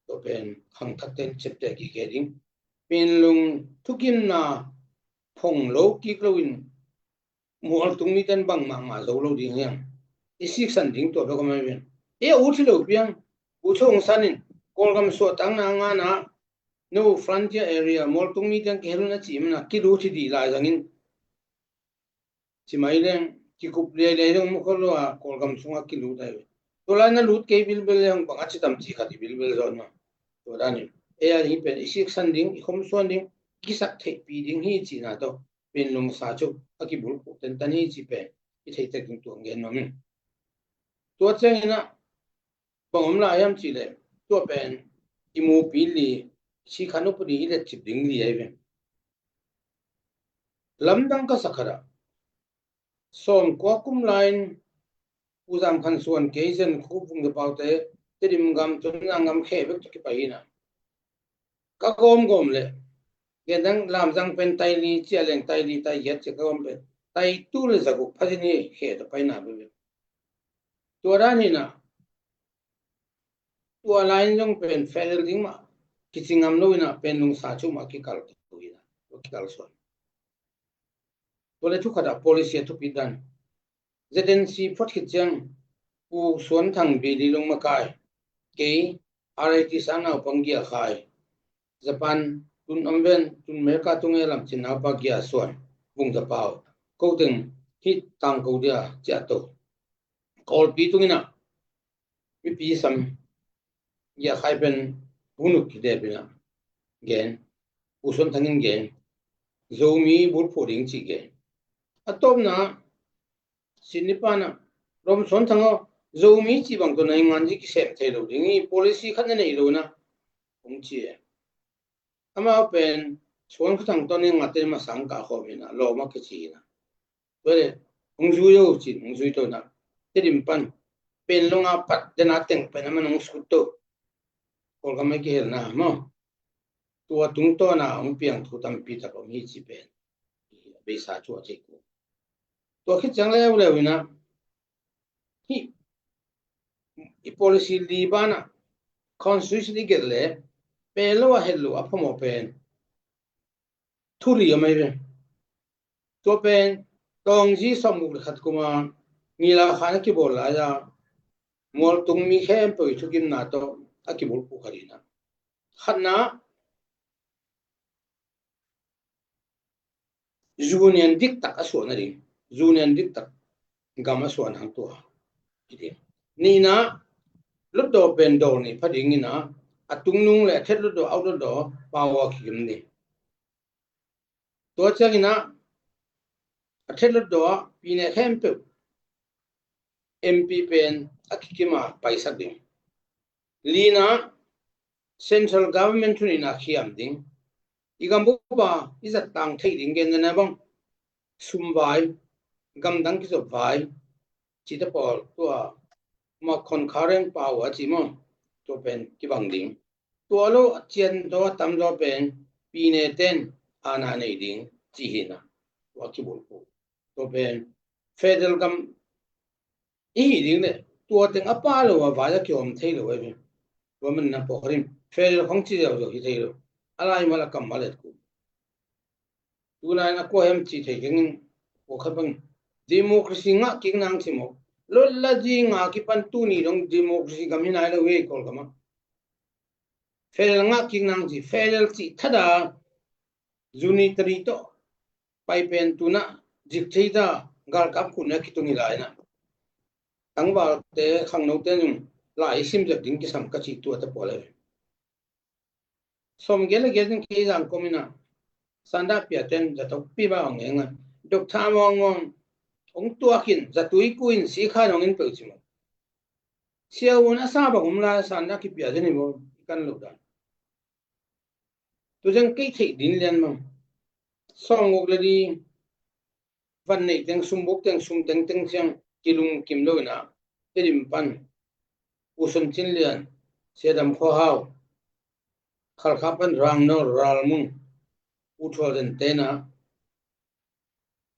tua pen khangthakte in ciapteh kik ding. Penlung thukimna phong lo kik loin mualtung mite in bang mahmah zo lo ding hiam? I siksan ding tua bek om ahi ven. E a ut hi lo piang Pu Sawng San in Kawlgam suahtakna a ngana no frontier area mualtung mite in kihel un a cih mana kilut hi dih lai zangin ci mai leng kikup liailiai dong mu khol lo a Kawlgam sungah kilut ahi ve. Tua lai na lut kei bilbel leng bang a ci tam ci khat i bilbel zawn ma. Tua danin e a hi pen i siksan ding, i khomsuan ding, i kisak theihpih ding hi cihna tawh Penlung sa cu a kibulphuh tentan hi ci pen i theihtek ding tua gen nuam in. Tua cianginah bang om lai hiam cihleh tua pen i mupi li, sikhan upadi i letcip ding li ahi ve. Lamdang ka sakhat ah sawmkua kum lai-in Pu Zam Khan Suan, kei Zen Khup, Vung Za Pau te Tedim gam, Tonzang gam khe bek tawh kipai hinah ka gawmgawm leh gen dang Lamzang pen tai li, Cialeng tai li, tai giat ci ka gawm pen tai tu le zaguk phazin hi khe tawh paina bek. Tua dan hinah tua lai-in zong pen federal ding mah kici ngam lo inah Penlung sa cu mah kikal tu inah tua kikal suan. Tua le thukhat ah policy a thupit dan Z N C phot khit ciang Pu Suan Thang, Bili Lung makai, kei R I T sang naupang Gia Khai, Japan tun om ven, tun America tung e lam cin naupa Gia Suan, Vung Za Pau, ko teng hih tangko dia ciah to. Kawlpi tung inah mipi sam Gia Khai pen Pu Nuk Kidep inah gen, Pu Suan Thang in gen, Zomi bulphuh ding cih gen. A tawpna Sydney panah Rom Suan Thang aw, Zomi cih bang tawh na hi ngan ci kisem thei lo ding hi, policy khat na nei lo na hong ci e. Amau pen Suan Kha Thang tawh ni ngate masang kah khawm inah lawm a kici inah tua le hong zui o cin hong zui to inah Tedim pan Penlung a pat dena teng pen a man hong sukut to. Kawlgam a kihelna maw, tua tungtawna hong piang thu tampi tak om hi ci pen a beisa cu a thei ku. Tua khit ciang leuleu inah hih i policy li banah constitution i gelh le pel lo a het lo a phamawh pen thuri a mai ve. Tua pen Taungji sawmguk le khat kuma Nila Khan a kibawl lai-a mualtung mi khempeuh i thukimna tawh a kibulphuh khat inah khatna union diktak a suahna ding, union diktak gam a suahna hang tua hi ding. Nihna lutdaw pen dawl nih pha ding inah a tungnung le a thet lutdaw, out lutdaw pau a kikim ding. Tua cianginah a thet lutdaw ah pine khempeuh M P pen a kikim a paisak ding. Lina central government thuninah khiam ding. I gambup a i zattang theih ding gen dena bang sumvai, gamdang kizopvai cite pawl tua ma concurrent power a ci maw, tua pen kibang ding. Tua lo a cian zaw a tam zaw pen pine ten ana nei ding ci hinah tua kibulphuh. Tua pen federal gam i hi ding le tua teng a pa lo a vai a kihawm thei lo ahi ve. Tua man na pawh kharin federal khong ci zeuh zeuh hi thei lo. A lai mal a kam mal et ku. Tunai na kua hem ci thei kengin kua khat bangin democracy ngah kik nang ci maw. Lotla zi ngah kipan tuni dong democracy gam hi nai lo ve Kawlgam ah. Federal ngah kik nang ci, federal cih thada unitary tawh pai pen tunah zik thei ta galkap khun a kitung hi lai na. Tangvalte khangnote nung lai sim zek ding kisam ka cih tua ta pua lai. Sawm gel a gel ding kei zang komin a sanda pia ten za tok pi ba ong enga dok tha mawng mawng hong tuakin zatui kuin sikhan hong in peuh ci maw. Siavuan a sa bang om lai a san a kipia zen hi maw, i kan lo dan. Tuzeng kei theih din lian maw. Sawmguk le li van neih teng, sumbuk teng, sum tengteng ciang kilungkim lo inah, Tedim pan Pu Sun Cin Lian, Sia Dam Khua Hau, Khalkha pan Rangnawl Ralmung, Pu Thual Den tena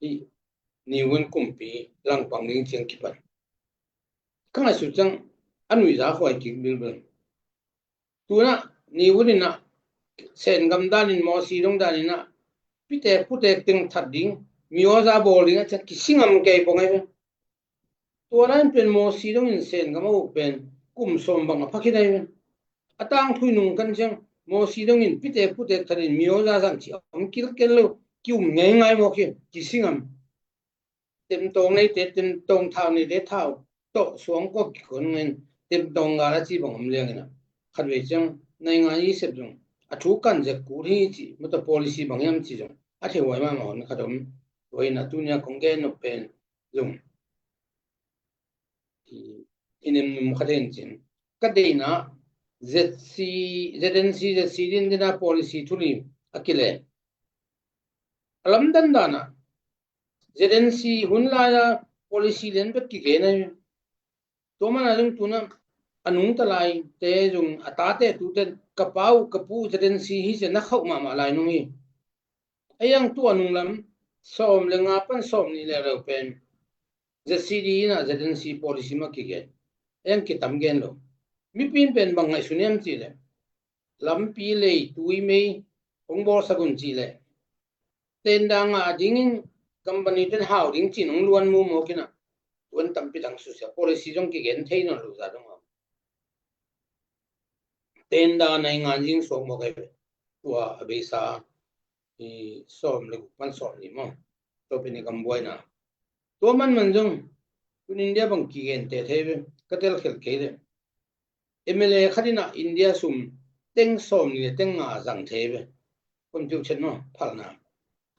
i niwin kumpi langpang ding ciang kipan. Ka ngaihsut ciang a nuihza huai kik bilbil. Tunah niwin inah Sengam danin, Mawsi dong daninah pitek putek teng that ding, mioza bawl ding a ciang kisingam kei pong ai ve. Tua lain pen Mawsi dongin Sengam a uk pen kum sawm bang a phakhin ai ve. A tangthui nung kan ciang Mawsi dongin pitek putek thatin mioza zang ci a om kilkel lo, ki um ngeingai maw ki, kisingam. Temtawng neite temtawng, thau neite thau tawh suang kua kikon ngen, temtawng gal a ci bang om liangin a, khatvei ciang naingan i sep zong a thu kan zek kul hi ci, mata policy bang hiam ci zong a thei huai mahmah hon khat om. Tua inah tunia kong gen nop pen zong i, i nemnum khat hen cin, ka deihna Z C, Z N C, Z C din dina policy thuli a kile. A lamdan dana Z N C hun laia policy lian bek kigen ai. Tua mana zong tuna a nungta laite zong a tate tute ka pa uh ka pu uh Z N C hi cia na khauh mahmah lai nung hi. A iang tua nunglam sawm le nga pan sawm nih leuleu pen Z C D inah Z N C policy mah kigen. A iang kitam gen lo. Mipi in pen bang ngaihsun hiam cih leh lampi lei tui mei hong bawlsak un cih leh tenda ngah dingin company ten hau ding cin hong luan mumawk inah tuan tampi dang susia policy zong kigen thei nawn lo za dong a. Tenda naingan zing suak mawk ai ve. Tua a beisa i sawm le guk pan sawm nih maw. Tua pen i gambuaina. Tua manman zong tun India bang kigen te thei ve. Ka telkhelh kei le M L A khat inah India sum teng sawm nih le teng nga zang thei ve. Kon piuh chet maw, phalna.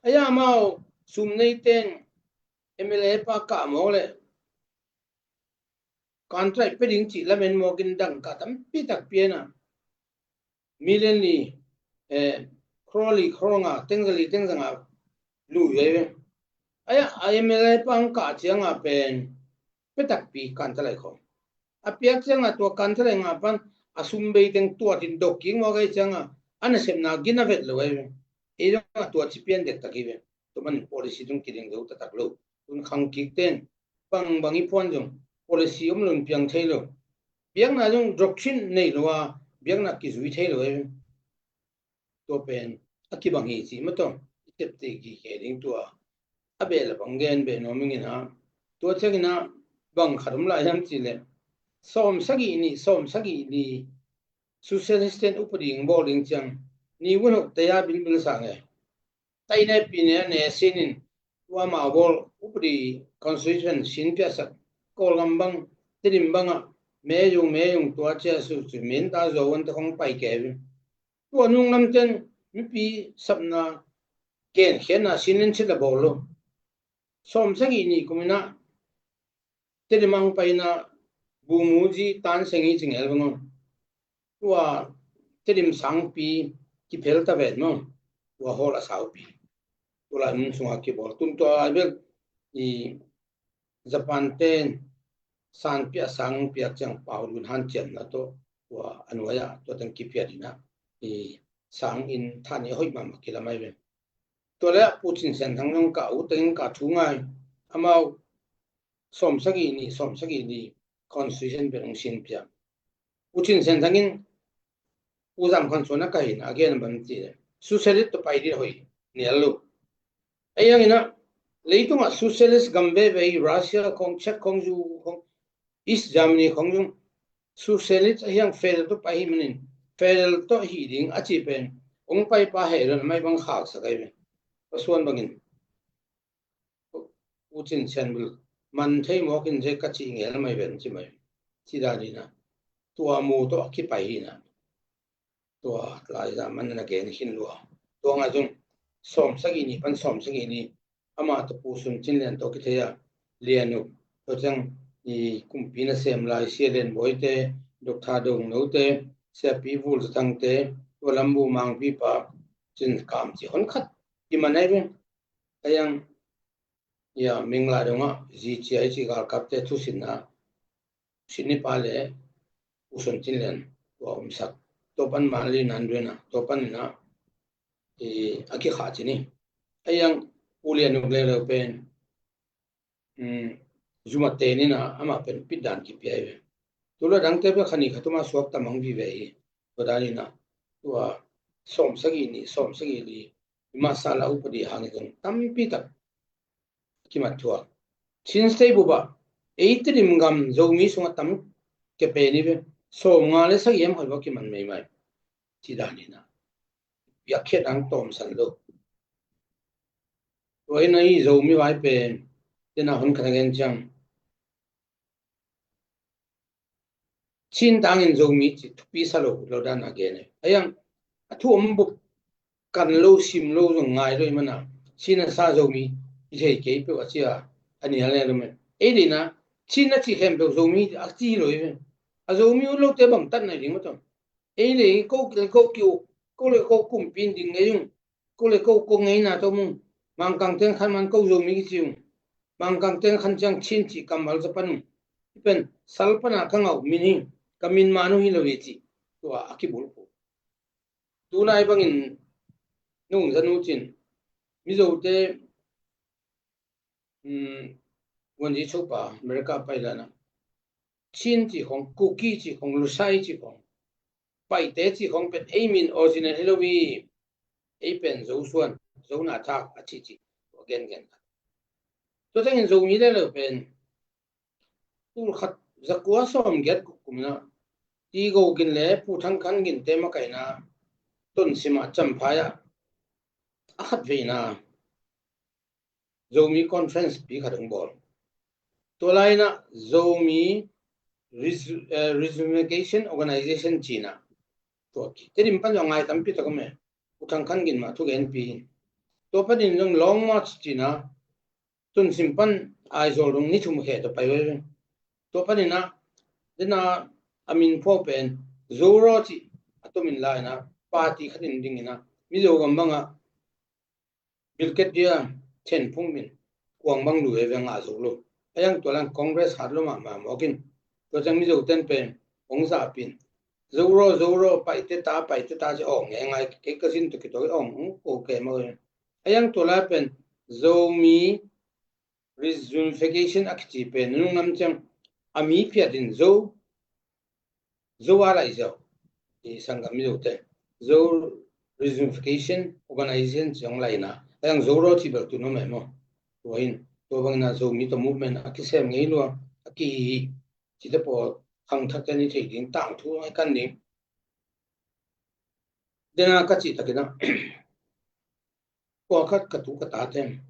A ya amau sum neiten M L A pa kah mawk le contract pe ding cih lamen mawkin dangka tampi tak pianah million li, eh, crore li, crore nga, tengza li, tengza nga lui ve ve. A ya a M L A pa hong kah cianga pen pe takpi kan thalai khawng. A piak cianga tua kan thalai nga pan a sum bei teng tuatin dok kik mawk ai cianga a nasepna gina vet lo ai ve. Ei zong a tua ci pian dektak hi ve. Tua manin policy tung kiding zo taktak lo. Tun khang kik ten bangbang i phuan zong policy om lo in piang thei lo. Biakna zong doctrine nei lo a biakna kizui thei lo ai ve. Tua pen a kibang hi cih mataw i tepte kikhe ding tua a beh le bang gen beh nuam ing in a. Tua ciangin a bang khat om lai hiam cih leh sawm sagih nih sawm sagih li socialist ten upadi ing bawl ding ciang ni vun hok taya bilbil sang e. Tainai pine a ne sinin tua mah bawl upadi constitution sin piasak Kawlgam bang Tedim bangah meyung meyung tua cia su cu min ta zo vun te khong pai kevin. Tua nung lamten mipi sapna genkhiatna sin len cit la bawl lo. Sawm sagih nih kuminah Tedim ang paina bumuji tan sengi cingel bang aw. Tua Tedim sangpi kiphel ta vet maw. Tua hawl a saupi. Tua lai mun sunga kibawl. Tun tua lai bel i Japan ten san piah sang piak ciang pau dun han ciamna tawh tua a nuai-ah tua teng kipia dina i sang in than i hoih mahmah kilamai ve. Tua le Pu Cin Sian Thang zong ka u tengin ka thu ngai. Amau sawm sagih nih sawm sagih nih constitution pen hong sin pia. Pu Cin Sian Thang in Pu Zam Khan Suan a ka hin a gen a bang ti le socialist to pai dit hoih nial lo. Ei ang ina leitungah socialist gam veve i Russia khong Czech khong zu khong East Germany khong zung socialist a hiang federal to pai hi manin federal to hi ding a ci pen hong pai pa hei lon mai bang khak sa kai ve. Pasuan bangin U Cin Sian bil man thei mawkin zek ka cih ngel mai ven ci mai. Ci dan ina tua mu tawh a kipai hi na. Tua lai za man na gen khin lua. Tua ngai zung sawm sagih nih pan sawm sagih nih ama tawh Pu Sun Cin Lian tawh kithei a Lian Uk, tua ciang i kumpi nasem lai Sia Lian Bawi te, Doctor Dong No te, Siapi Vul Za Thang te, tua lam bu Mangpi pa Cin Kam ci hon khat i man ai ve. Ayang ya Mingla dongah zi cia i ci galkap te thusinna sin ni pa le U Sun Tin Lian tua umsak. Tua pan Manli Nan Duina tua pan ina i a kikha ci ni. Ayang U Lian Uk le lo pen um, zumate nina ama pen pitdan kipia i ve. Tula dangte pe khani khatuma suak tamang vive i. Tua danina tua sawm sagi ni sawm sagi li i masa la upadi hangin zong tampi tak kimat thuak. Chin State buba eite dim gam Zomi sunga tam kepe ni ve. Sawm nga le sagi em hoi ba kiman meimai. Ci danina. Biakhiat ang tawmsan lo. Tua ina i Zomi vai pen tena hon khat a gen ciang Chin tangin Zomi ci thupi sa lo lo dan a gen e. Ayang a thu om bup kan lo sim lo zong ngai lo i mana Chin a sa Zomi i thei kei peuh a cia a nia le lo me. Ei deina Chin a ci khempeuh Zomi a ci lo i ve. A Zomi ut lote bang tat nai ding ma tawm. Ei le ko ko kiu ko le ko kumpin ding ngei ung. Ko le ko ko ngeina tawh mung. Mangkang teng khan man ko Zomi kici ung. Mangkang teng khan ciang Chin ci kammal za pan ung. I pen sal pana ka ngau min hi ka min manu hi lo hi ci. Tua a kibulphu. Tunai bangin nung zanu cin Mizote um, Wanzi Chopa America pailana Chin ci khong, Kuki ci khong, Lusai ci khong, Paite ci khong pen ei min original hi lo hi. Ei pen Zosuan, Zona thak a ci ci tua gengen khat. Tua tengin Zomi le lo pen tul khat zakua sawm giat kumna Tigo Gin le Pu Thang Khan Gin te makaina Tonsima Champhai ah a khat veina Zomi Conference pi khat hong bawl. Tua laina Zomi Resu- eh, Reunification Organization cina tua ki. Tedim pan zong ngai tampi tak om e. U Thang Khan Gin mah thugenpi. Tua panin zong Long March cina Tunsim pan Aizawl dong ni thum khe tua pai ve. Tua panina dena a min phuak pen Zoro ci a tumin laina party khatin dingina Mizo gam banga Bilket dia Thenphung min kuang bang lu e ve ngah zo lo. Ayang tua lang Congress hat lo mahmah mawkin tua ciang Mizo ten pen hong zahpin Zoro Zoro Paite ta Paite ta ci awng e ngai kei ka zin tua kitawi awng hong ko ke maw e. Ayang tua lai pen Zomi Reunification a kici pen nunung lam ciang a mi phiatin Zo Zo a lai ziau i sanggam Mizote Zo Reunification Organization ciang laina ayang Zoro ci bel tu no mai maw. Tua hin tua bangina Zomi tawh movement a kisem ngei lua a kihi cite pawl khangthakte ni thei ding tangthu ngai kan ding. Dena ka cih takina pawlkhat ka tu ka tate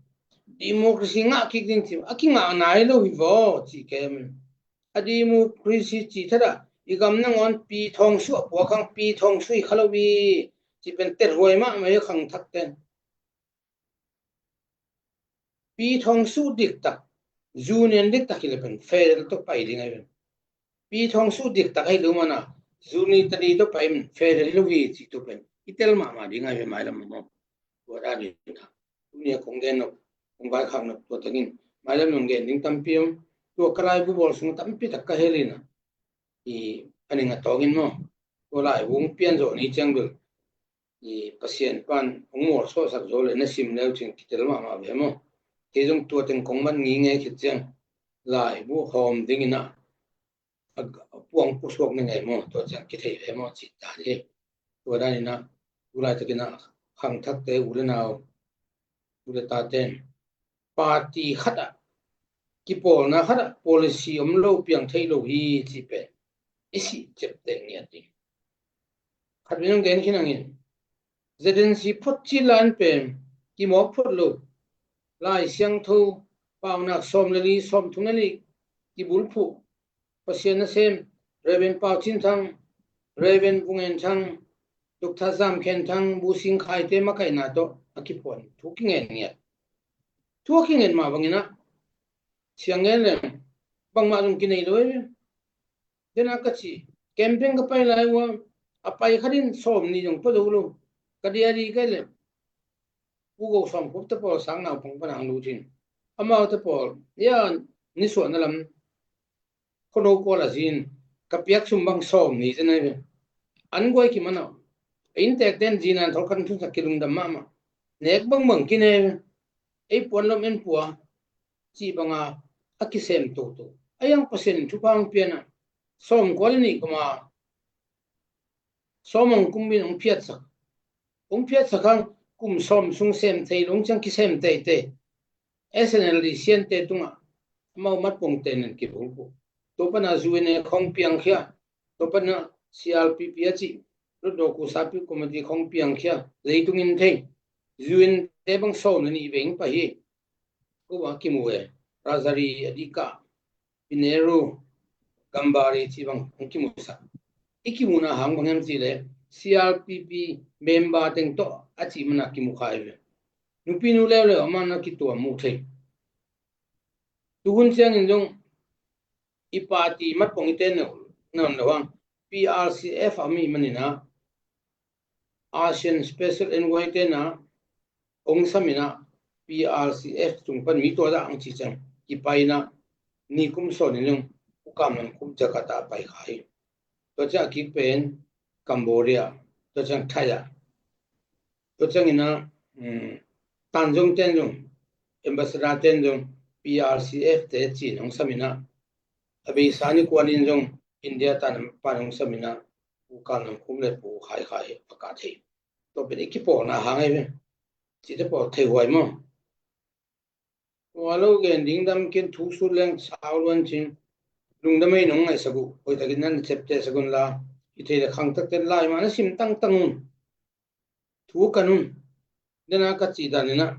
democracy ngah kik ding ci a kingah nai lo hi vaw ci kem. A democracy ci thada i gam nangawn pi thawng suh a puak hang pi thawng suh hi kha lo hi ci pen tethuai mahmah hi khangthakte. Pi thawng suh diktak union diktak hi le pen federal tawh pai ding ahi pen. Pi thawng suh diktak ahi lo mana unitary tawh pai in federal hi lo hi ci tu pen i tel mahmah ding ahi pen mailam maw. Tua dan in a tunia kong gen nop kong vaikhak nop tua tengin mailam nong gen ding tampi om. Tua ka laibu bawl sung tampi tak ka hel in a i a ning a tawngin maw. Tua laibu hong pian zawh ni ciang bel i Pasian pan hong mual suahsak zo le na sim leu cin kitel mahmah ve maw. Kei zong tua teng kong man ngingei khit ciang laibu hawm dingin a a puang pusuak na ngei maw tua ciang kithei ve maw cih dan hi. Tua danin a tu laitakin a khangthakte u le nau u le taten party khat ah kipawlna khat ah policy om lo piang thei lo hi ci pen i sih ciapteh ngiat ding. Khat min hong gen khin hangin Z N C phot cil lai an pen kimawk phot lo. Lai Siangtho paunak sawm le li sawm thum le li kibulphuh Pasian nasem Reverend Pau Cin Thang, Reverend Vung En Thang, Doctor Zam Khen Thang, Bu Sing Khai te makaihna tawh a kiphuan thu kingen ngiat. Thu a kingen mah bangin a Siang ngen le bangmah zong kinei lo ei ve. Dena ka ci, campaign ka pai lai ua, a pai khat in sawm ni zong pua zo lo. Ka diary kai le Pu Go Sawm Khup te pawl sang naupang pan ang lu cin. Amau te pawl ia nisuahna lam khono kual a zin ka piak sum bang sawm ni te nai ve. An guai ki mana. Inntek ten zin an thol kan thunsak kilungdam mahmah. Nek bangbang kinei ve. Ei puan lom en pua cih banga a kisem toto. A iang Pasian in thupha hong piana sawm kual ni kuma sawm hong kumbin hong phiatsak. Hong phiatsak hang kum sawm sung sem thei lung ciang kisem teitei. S N L D siante tungah amau matpong tenin kibulpuk. Tua pana U N A khong piangkhia. Tua pana C R P P a cih Lutdawku Sapi Committee khong piangkhia. Leitungin thei. U N te bang sawm na nih veng pa hi. Kuba kimu e. Rajari a dika. Pineru, Gambari ci bang hong kimusak. I kimuna hang bang hiam ci le C R P P member teng tawh a ci mana kimu khai ve. Nupi nu leuleu a mana kituam mu thei. Tuhun ciangin zong i party matpong i ten nawn lo hang P R C F a mi manina ASEAN Special Envoy tena hong samina P R C F tung pan mi tua dah ang ci ciang kipaina ni kum sawnin zong Pu Kam Lam Khup Jakarta pai khai. Tua ciang a kik pen Cambodia, tua ciang Thai ah. Tua ciangina um, Tanzong ten zong, Ambassador ten zong P R C F te cin hong samina. A beisa ni kuanin zong India tan pan hong samina. Pu Kam Lam Khup le Pu Khai Khai a ka thei. Tua pen i kipawlna hang ei ve. Cite pawl thei huai maw? Tua lo gen ding dam kin thu sut leng sau luan cin. Lungdam ei nong ngaihsak uh. Hoihtakin nan cepte sagun la. I thei le khangtakten lai mah na sim tangtang un. Thu kan un. Dena ka cih daninah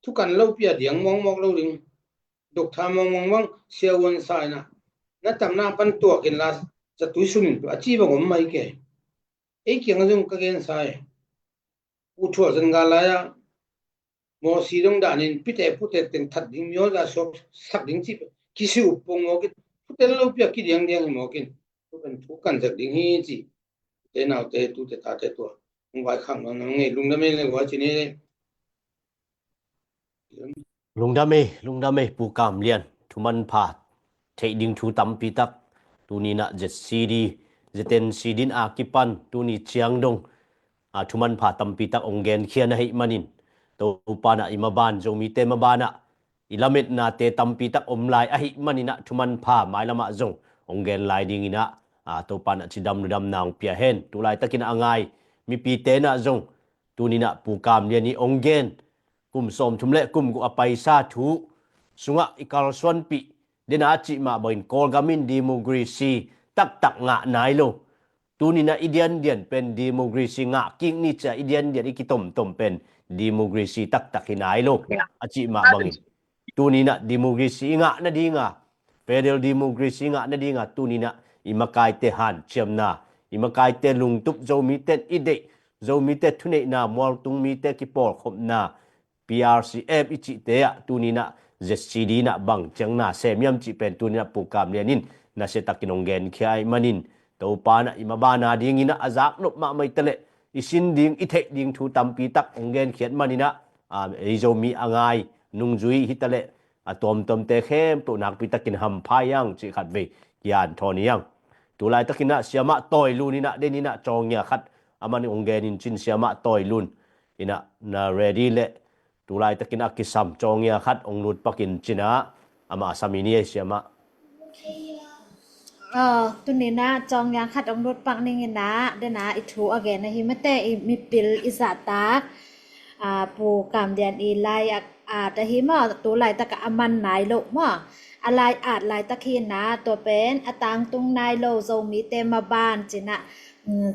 thu kan lo pia diang mawngmawk lo ding. Doktha mawngmawng bang siavuan sa inah na tamna pan tuakin la zatui sunin tua a ci bang om mai ke. Ei kiang zong ka gen sa e. Pu thual zan ga lai-ah mawsi dong danin pite pute teng that ding miawza suak sak ding cih kisi up pong mawkin pute lo pia kidiang diang hi mawkin. Thu kan thu kan zak ding hi ci. Te naute tute tate tua hong vaikhak nawn na ngei lungdam ei le guai ci ni le. Lungdam ei, lungdam ei, Pu Kam Lian. Thuman pha theih ding thu tampi tak tuninah Z C D, Z N C din a kipan tuni ciang dong a thuman pha tampi tak ong genkhia na hih manin Topanah i maban Zomite mabanah i lametnate tampi tak om lai ahih maninah thuman pha mailamah zong ong gen lai dinginah a Topanah cidam ludamna ong pia hen. Tulaitakinah a ngai mipite nah zong tuninah Pu Kam Lian i ong gen kum sawmthum le kum guk a paisa thu sungah i kalsuanpih dena a cih mah bangin Kawlgam in democracy taktak ngah nai lo. Tuninah i diandian pen democracy ngah kik ni cia i diandian i kitomtom pen democracy taktak hi nai lo a cih mah bangin tuninah democracy i ngah nadinga federal democracy i ngah nadinga tuninah i makaite hanciamna i makaite lungtup Zomite i deih Zomite thuneihna mualtung mite kipawlkhopna P R C F i cihte ah tuninah Z C D nah bang ciangna semiam cih pen tuninah Pu Kam Lian in nasiatakin ong genkhia ahih manin Topanah i mabana dinginah a zaknop mahmah hitaleh i sin ding i theih ding thu tampi tak ong genkhiat maninah ei Zomi a ngai nungzui hitaleh a tuamtuamte khempeuh nakpi takin hampha iang cih khat vei kian thawn iang. Tulaitakinah siamah tawi luninah deninah cawngia khat a man ong genin cin siamah tawi lun inah na ready le tulaitakinah kisam cawngia khat ong lutpakin cinah amah a sam i ni ei siamah. Tuninah cawngia khat ong lutpak ninginah dena i thu a gen ahi mate i mipil i zahtak Pu Kam Lian i lai a at ahi maw? Tulaitakah a man nai lo maw? A lai at laitak hinah tua pen a tangtung nai lo Zomite maban cinah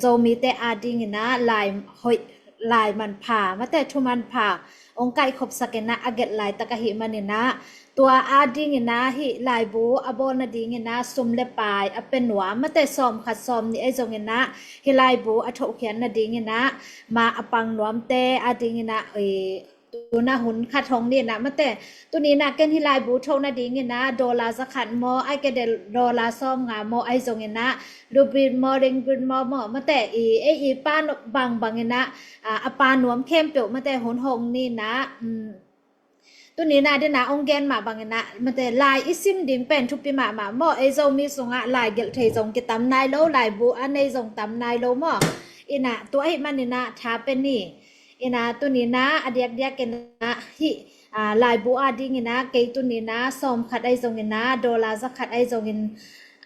Zomite a dinginah lai hoih lai manpha mate thu manpha ong kaihkhopsakinah a gelh laitak ahi maninah tua a dinginah hih laibu a bawl nadinginah sum le pai a pe nuam mate sawm khat sawm nih ei zonginah hih laibu a thohkhiat nadinginah ma a pang nuamte a dinginah Tuna hun khat hong ni na mate. Tuni na ken hi laibu tho nading ina dollar za khat maw, ai ke del dollar sawm nga maw, ai zong ina lubit maw, ringgit maw maw mate. I ei i pa no bang bang ina a, a pa nuam khempeuh mate hun hong ni na. Um, tuni na dena ong gen mah bang ina mate lai i sim ding pen thupi mahmah maw. Ei Zomi sungah lai gelh thei zong kitam nai lo, laibu a nei zong tam nai lo maw. Ina tua ahih man ina tha pe ni. Ina tuni na a diakdiak ina hi, a, laibu a ding ina kei tuni na sawm khat ai zong ina dollar za khat ai zong in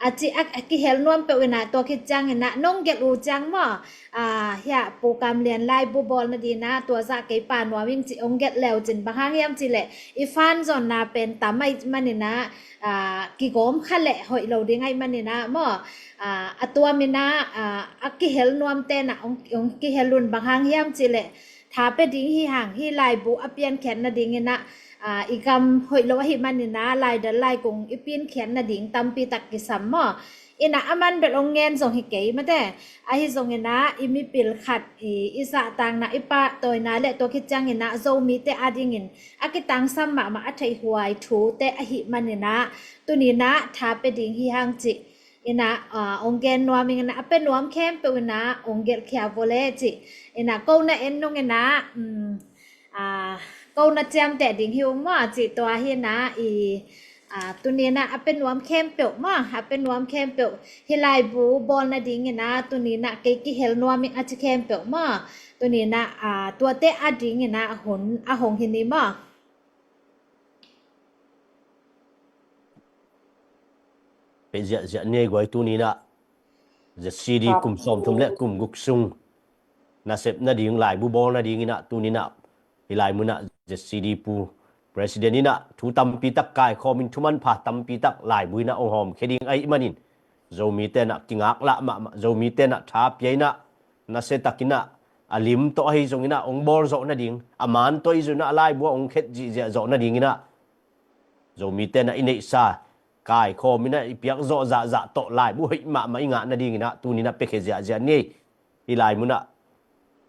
a ci a, a kihel nuam peuh ina tua khit ciang ina nong gelh uh ciang maw. A, hia Pu Kam Lian laibu bawl nading ina tua zah kei pa nuam ing ci ong gelh leu cin bang hang hiam ci leh i fan zonna pen tam ai man ina, a, kigawm kha leh hoih lo ding ai man ina maw. A, a tuam ina, a, a kihel nuam te na ong, ong kihel un bang hang hiam ci leh tha pe ding hi hang hi laibu a piankhiat nading ina, a, i gam hoih lo ahih man ina laidal laikung i piankhiat nading tampi tak kisam maw. Ina a man bel ong ngen zong hi kei mate. Ahi zong ina i mipil khat i, i zahtakna i pahtawina le tua khit ciang ina Zomite a dingin a kitangsam mahmah a theihhuai thute ahih man ina tuni na tha pe ding hi hang ci. Ina, a, ong gen nuam ing ina a pe nuam khempeuh ina ong gelh khia vua le ci. Ina ko na en nung ina, um, a, ko na ciamteh ding hi ung maw ci tua hi ina i, a, tuni na a pe nuam khempeuh maw, a pe nuam khempeuh hi laibu bawl nading ina tuni na kei kihel nuam ing a ci khempeuh maw. Tuni na, a, tuate a ding ina a hun a hong hi ni maw. Pe ziahziah ni ei guai tuni na Z C D kum sawmthum le kum guk sung nasep nading laibu bawl nading ina tuni na hi lai muna Z C D pu president ina thu tampi tak kaikhawm in thu manpha tampi tak laibu ina ong hawm khe ding ahih manin Zomite na kingaklah mahmah, Zomite na tha pia ina nasia tak ina a lim tawh ahi zong ina ong bawl zawh nading, a man tawh ahi zong ina a laibu a ong khet zihziah zawh nading ina Zomite na i neihsa kaikhawm ina i piak zawh zahzah tawh laibu hoih mahmah i ngah nading ina tuni na pekhe ziahziah ni ei. Hi lai muna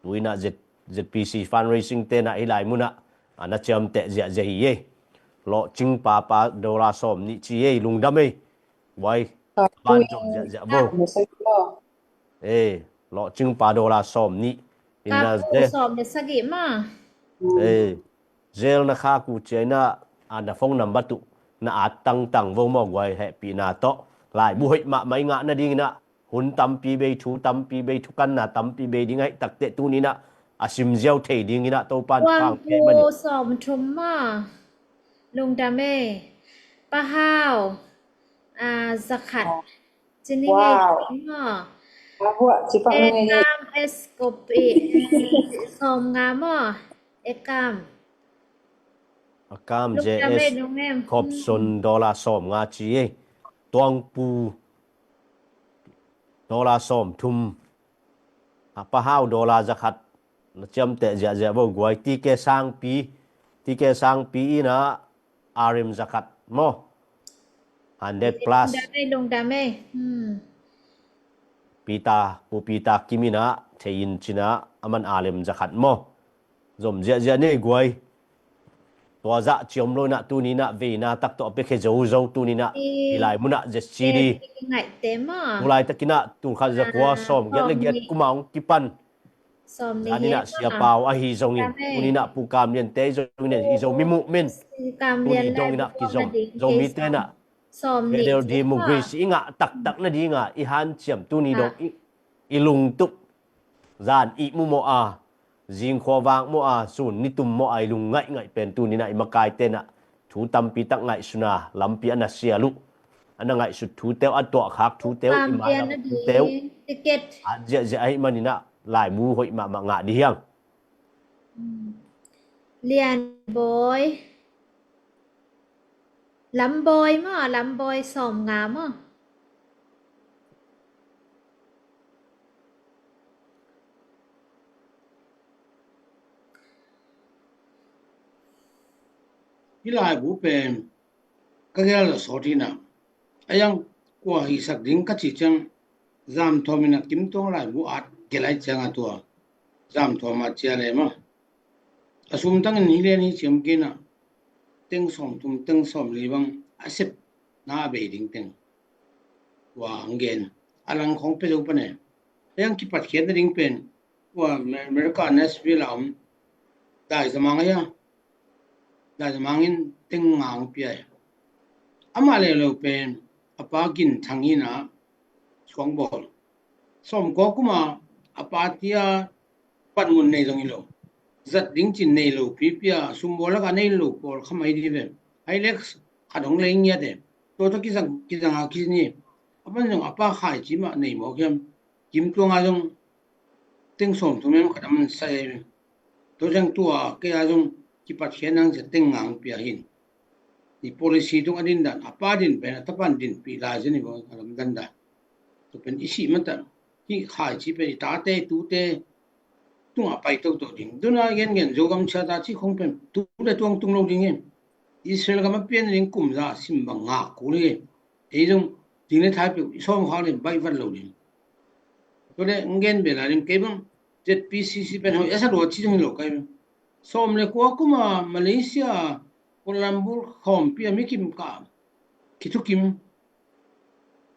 tu ina Z, Z P C fundraising te na hi lai muna a na ciamteh ziahziah hi ei. Lawhcing papa dollar sawm nih ci ei, lungdam ei. Guai ban zom ziahziah bo. Ei, lawhcing pa dollar sawm nih. Ina ze sawm le sagih ma. Ei, zel na kha ku cia ina a na phone number tu na at tangtang vo maw guai, hehpihna tawh laibu hoih mahmah i ngah nading ina hun tampi bei, thu tampi bei, thukanna tampi bei ding ahih takteh tuni ina a simziau thei ding ina Topan pang kei mani. Sawm thum ma. Lungdam ei. Pahau, a, zakhat. Cini ngei maw. Ekam S kopi, sawm nga maw. Ekam. Akam J S Khopson dollar sawm nga ci ei. Tuangpu dollar sawm thum. A Pahau dollar zakhat na ciamteh ziahziah bo guai. T K Sangpi, T K Sangpi ina arim zakhat maw. Hundred plus. Lungdam ei, lungdam ei. Hmm. Peter, Pu Peter Kim ina thei in cina aman arim zakhat maw. Zom ziahziah ni ei guai. Tua zah ciom lo ina tuni ina veina tak tawh a pekhe zo zo tuni ina hi lai muna Z C D. Tulai tak ina tulkhat zakua sawm giat le giat kuma ong kipan. Zan ina Sia Pau ahi zongin tuni ina Pu Kam Lian te ahi zongin i Zomi movement tuni dong ina kizom Zomite ina federal democracy i ngah taktak nadinga i hanciam tuni dong i, i lungtup zan i mumawh a, zingkhua vang mawh a, sun nitum mawh a i lung ngaihngaih pen tuni ina i makaite ina thu tampi tak ngaihsuna lampi a na sial uh, a na ngaihsut thute uh, a tuahkhak thute uh, i mailam thute uh a ziahziah ahih man ina laibu hoih mahmah ngah di hiang. Lian Bawi. Lam Bawi maw, Lam Bawi sawm nga maw. Hi laibu pen ka gel sawt ina a yang kua hisak ding ka ci ciang zam thawm ina Kim Tuang laibu at gelai ciang a tua zam thawm a cia le maw. A sum tangin hi lian hi ciam kei na, teng sawm thum, teng sawm li bang a sep na a bei ding teng. Tua ang gen. A lang khong pe zo pane. Yang kipat khiat na ding pen. Tua America Nashville a om. Dai zamang a ya. Dai zamang in teng nga ang pia. Ama le lo pen. A pa kin thang hi na. Kong bol. Sawm kua kuma a pa tia panmun nei zong hi lo. Zat ding cin nei lo pipi a, sum bawl lak a nei lo pawl kha mai di ve. Ai lek khat hong lei ngiat e. Tua tawh kizang, kizang a kizang hi. A pan zong a pa khaici mah nei mawk hiam. Kim Tuang a zong teng sawm thum em khat a man sai ai ve. Tua zong tua kei a zong kipat khia nang cia teng nga ang pia hin. I policy tung a din dan, a pa din pen, a tapan din pi lai zin i bawng a lam dan dan. Tua pen i sih mata, hi khaici pen i tate, i tute, tung a pai toto ding. Duna gen gen, Zogam cia ta ci khong pen, tu le tuang tung lo ding e. Israel gam a pian ding kum za, sim bang nga kul hi. Ei zong, ding le thai peuh, i sawm khak le, bai vat lo ding. Tua le, ng gen be lai ding, kei bang, Z P C C pen hoi, asa lua ci zong hi lo kai bang. Sawm le kua kuma, Malaysia, Kuala Lumpur, khawmpi a mi kim ka, kithukim,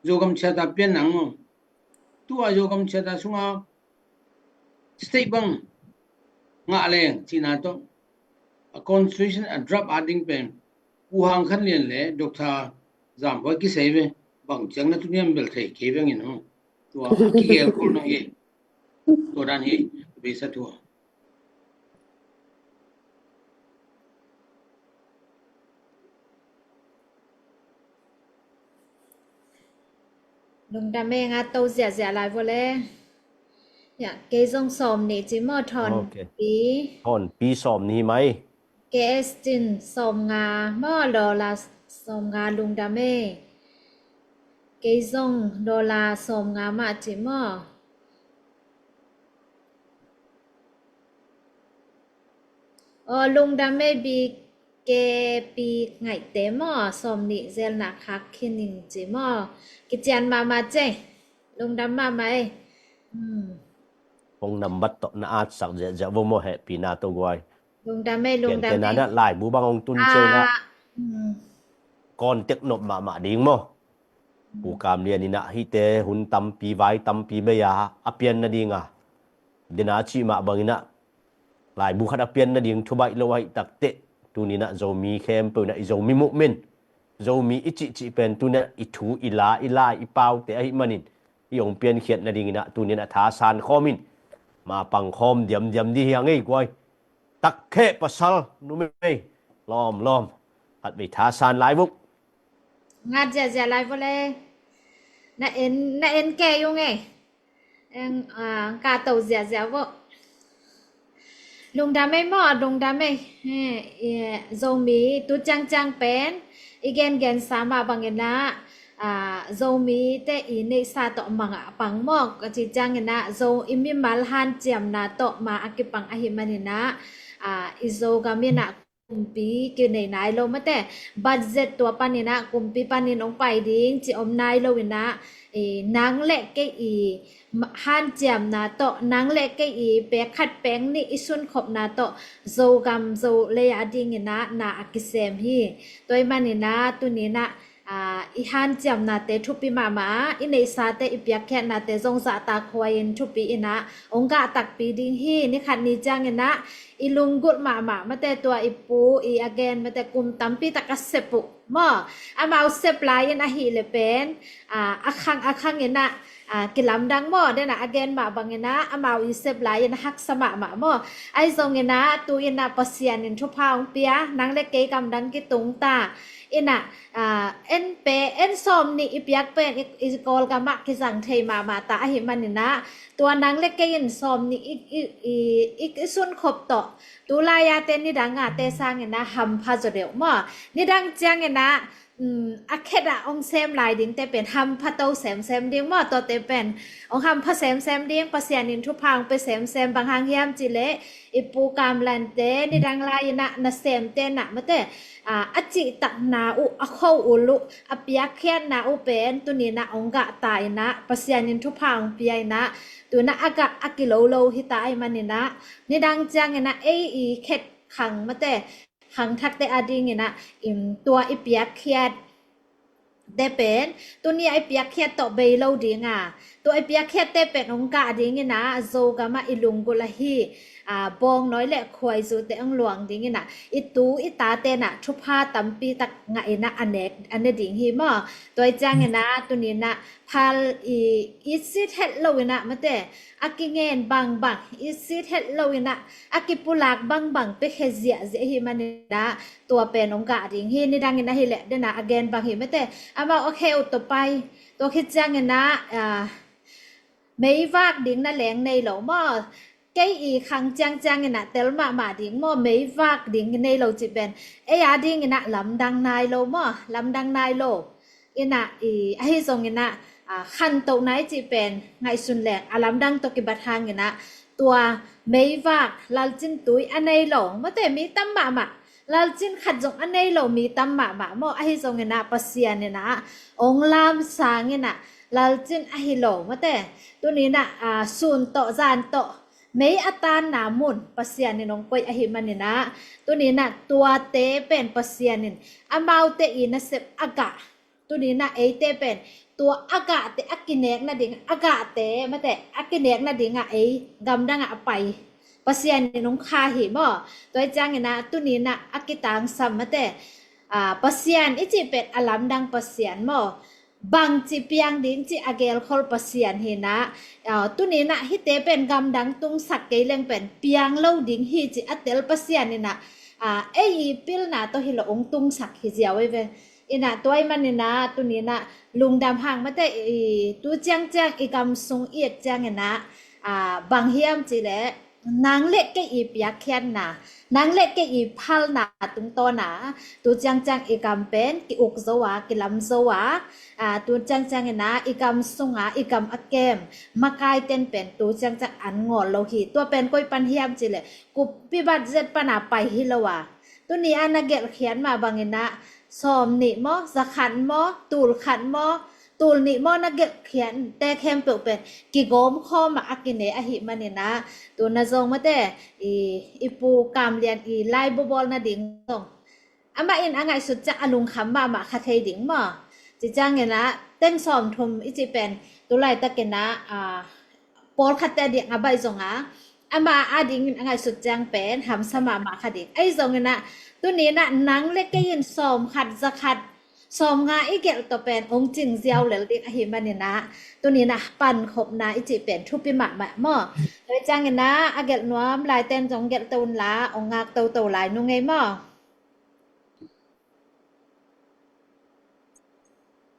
Zogam cia ta pian nang maw. Tua Zogam cia ta sunga, state bang, ngah leng, cina tawh, a constitution a drop a ding pen, Pu Hang Khan Lian le Doctor Zam Boy kisei ve, bang ciang na tuniam bel thei kei veng in ho. Tua a kigel kul na hi. Tua dan hi, beisa tua. Lungdam e, nga to ziahziah lai vua le. Ya, kei zong sawm nih ci maw, thawn Ok. pi. Thawn pi sawm nih mai. K S Tin sawm nga maw, dollar sawm nga lungdam e. Kei zong dollar sawm nga mah ci maw. Aw, lungdam e, B K P ngaihte maw, sawm nih zelna khak khin ing ci maw. Kician mahmah ce. Lungdam mahmah e. Hmm. Phone number tawh na atsak ziahziah vo maw, hehpihna tawh guai. Lungdam e, lungdam e. Ken ken a na laibu bang hong tun ce na. Ah, hmm. Contact nop mahmah ding maw. Pu Kam Lian in ah hihte hun tampi vai tampi bei a, a pian nading a, dena cih mah bangin ah laibu khat a pian nading thu baih lo ahih takteh, tuni in ah Zomi khempeuh in ah i Zomi movement, Zomi i cihcih pen tuni in ah i thu, i la, i lai, i paute ahih manin i hong piankhiat nadingin ah tuni in ah thasan khawm in, mapang khawm diamdiam dih hi hang ei guai. Takkhe pasal numei lawmlawm, khatvei thasan lai vuk. Ngat ziahziah lai vua le. Na en, na en kei ung e. Eng, ah, ka to ziahziah vua. Lungdam e maw, lungdam e. He, e, Zomi tu ciangciang pen i gengen sa mah bangin ah, ah, Zomi te i neihsa tawh mah a pang maw, ka cih ciangin ah Zo, i mimal hanciamna tawh mah a kipang ahih manin ah, ah, i Zogam in ah kumpi kinei nai lo mate, budget tua panin ah kumpi panin hong pai ding ci om nai lo in ah, i nang le kei i ma-, hanciamna tawh, nang le kei i pek khat pek nih i sunkhopna tawh Zogam Zo lei a dingin ah na a kisem hi. Tua ahih manin ah tuni in ah, ah, i hanciamnate thupi mahmah a, i neihsate, i piakkhiatnate zong zahtakhuai in thupi in ah hong gah takpi ding hi. Ni khat ni ciangin ah i lunggulh mahmah mate, tua i pu i a gen mate, kum tampi tak a sep uh maw. Amau sep lai in ahih leh pen, ah, a khang a khang in ah, ah, kilamdang maw, den ah a gen mah bangin ah amau i sep lai in a haksa mahmah maw. Ahi zongin ah tu in ah Pasian in thupha hong pia, nang le kei gamdang kitung ta in ah, ah, en pe, en sawm nih i piak pen i, i Kawlgam ah kizang thei mahmah ta ahih manin ah, tua nang le kei in sawm nih i, i, i, i, i sunkhop tawh tu lai-ate nidang ate sangin ah hampha zaw deuh maw. Nidang ciangin ah, um, a khet ah hong sem lai dingte pen hampha to semsem ding maw, tuate pen hong hampha semsem ding, Pasian in thupha hong pia semsem. Bang hang hiam cih leh i Pu Kam Liante nidang lai-in ah nasemte in ah mate, ah, a cihtakna uh, a kho ul uh, a piakkhiatna uh pen tuni in ah hong gah ta in ah, Pasian in thupha hong pia in ah, tu in ah a gah a kilolo hi ta ahih manin ah, nidang ciangin ah ei i khet khang mate, khangthakte a dingin ah, tua i piakkhiat te pen, tuni a i piakkhiat tawh bei lo ding a, tua i piakkhiatte pen hong kah dingin ah, Zogam ah i lunggulh ahi, aa, bawngnawi le khuaizute hong luang dingin ah, i tu i tate in ah thupha tampi tak ngah in ah a nek, a ne ding hi maw. Tua i ciangin ah, tuni in ah phal i, i sit het lo in ah mate, a kingen bangbang, i sit het lo in ah, a kipulak bangbang piakhia ziahziah ahih manin ah, tua pen hong kah ding hi. Nidangin ahih leh, den a a gen bang hi mate, amau a kheu tawh pai, tua khit ciangin ah, aa, meivak ding na leng nei lo maw. Kei i khang ciangciangin ah tel mahmah ding maw, meivak ding nei lo cih pen, ei a dingin ah lamdang nai lo maw, lamdang nai lo. In ah, i, ahi zongin ah, aa, khantohna i cih pen ngaihsun leng a lamdang tawh kibat hangin ah, tua meivak, lalcin tui a nei lo mate, mi tam mahmah, lalcin khat zong a nei lo mi tam mahmah maw. Ahi zongin ah Pasian in ah hong lamsang in ah, lalcin ahi lo mate, tuni in ah, aa, sun tawh zan tawh mei a tanna mun Pasian in hong koih ahih manin ah, tuni in ah tuate pen Pasian in amaute i nasep a gah, tuni in ah eite pen tua a gahte a kinek nading, a gahte mate a kinek nading ah ei gamdang ah a pai Pasian in hong kha hi maw. Tua i ciangin ah tuni in ah a kitangsam mate, aa, Pasian i cih pen a lamdang Pasian maw, bangci piang ding cih a gelkhol Pasian hi in ah, aa, tuni in ah hihte pen gamdang tungsak kei leng pen piang lo ding hi cih a tel Pasian in ah, aa, ei i pilna tawh hi lo hong tungsak hi ziau ei ve. In ah tua ahih manin ah tuni in ah lungdam hang mate, i, tu ciangciang i gam sung i et ciangin ah, aa, bang hiam cih leh, nang le kei i piakkhiatna, nang le kei i phalna tungtawn ah, tu ciangciang i gam pen ki-uk zo a, kilam zo a, aa, tu ciangciangin ah i gam sung a, i gam a kem makaiten pen tu ciangciang an ngawl lo hi. Tua pen koi pan hiam cih leh, kumpi budget pan a pai hi lo a, tuni a na gelhkhiat mah bangin ah, sawm nih maw, za khat maw, tul khat maw, tul nih maw, na gelhkhiatte khempeuh pen kigawm khawm ah a kine ahih manin ah, tu in ah zong mate, i, i Pu Kam Lian i laibu bawl nading zong, amah in a ngaihsut ciang a lungkham mahmah kha thei ding maw. Ci ciangin ah teng sawmthum i cih pen tu laitakin ah, aa, pawlkhatte a ding a baih zong a, amah a dingin a ngaihsut ciang pen hamsa mahmah kha ding. Ahi zongin ah tuni in ah nang le kei in sawm khat, za khat, sawm nga i gelh tawh pen hong cing ziau lel ding ahih manin ah, tuni in ah pankhopna i cih pen thupi mahmah maw. Tua i ciangin ah a gelh nuam laite in zong gelh to un la, hong ngak toto lai nung ei maw.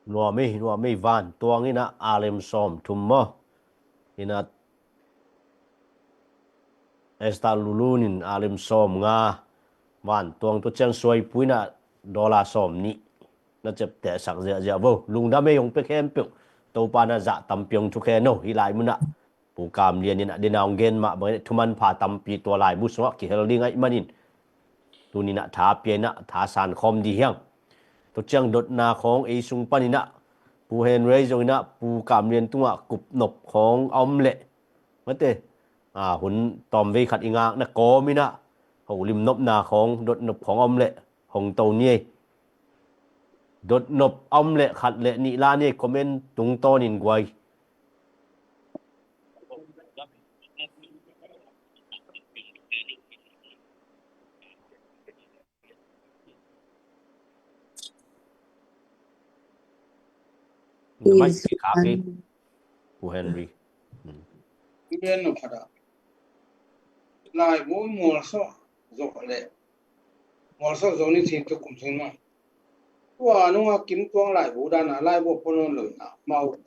Nuam ei, nuam ei. Vantuang in ah a lem sawmthum maw. In ah Esther Lulun in a lem sawm nga, Vantuang, tua ciang Suaipu in ah dollar sawm nih. Na ciaptehsak ziahziah vo. Lungdam ei, hong pia khempeuh Topa in ah zah tampi hong thukhen o. Hih lai mun ah Pu Kam Lian in ah den a hong gen mah bangin ah thuman pha tampi tua laibu sungah kihel ding ahih manin, tuni in ah tha pia in ah tha sankhawm dih hi hang. Tua ciang dotna khawng ei sung panin ah Pu Henry zong in ah Pu Kam Lian tungah kupnop khawng a om leh, mate, aa, hun tawmvei khat i ngakna kawm in ah holim nopna khawng, dotnop khawng a om leh hong to ni ei. Dotnop a om leh khat le nih la ni ei, comment tungtawnin guai. Na mic kikhak hi, Pu Henry. Hmm. Laibu mualsawh zawh leh, mualsawh zo ni cin tuk kum cin mah. Tua nunga Kim Tuang laibu dan a laibu a pua nawn lo in ah, amau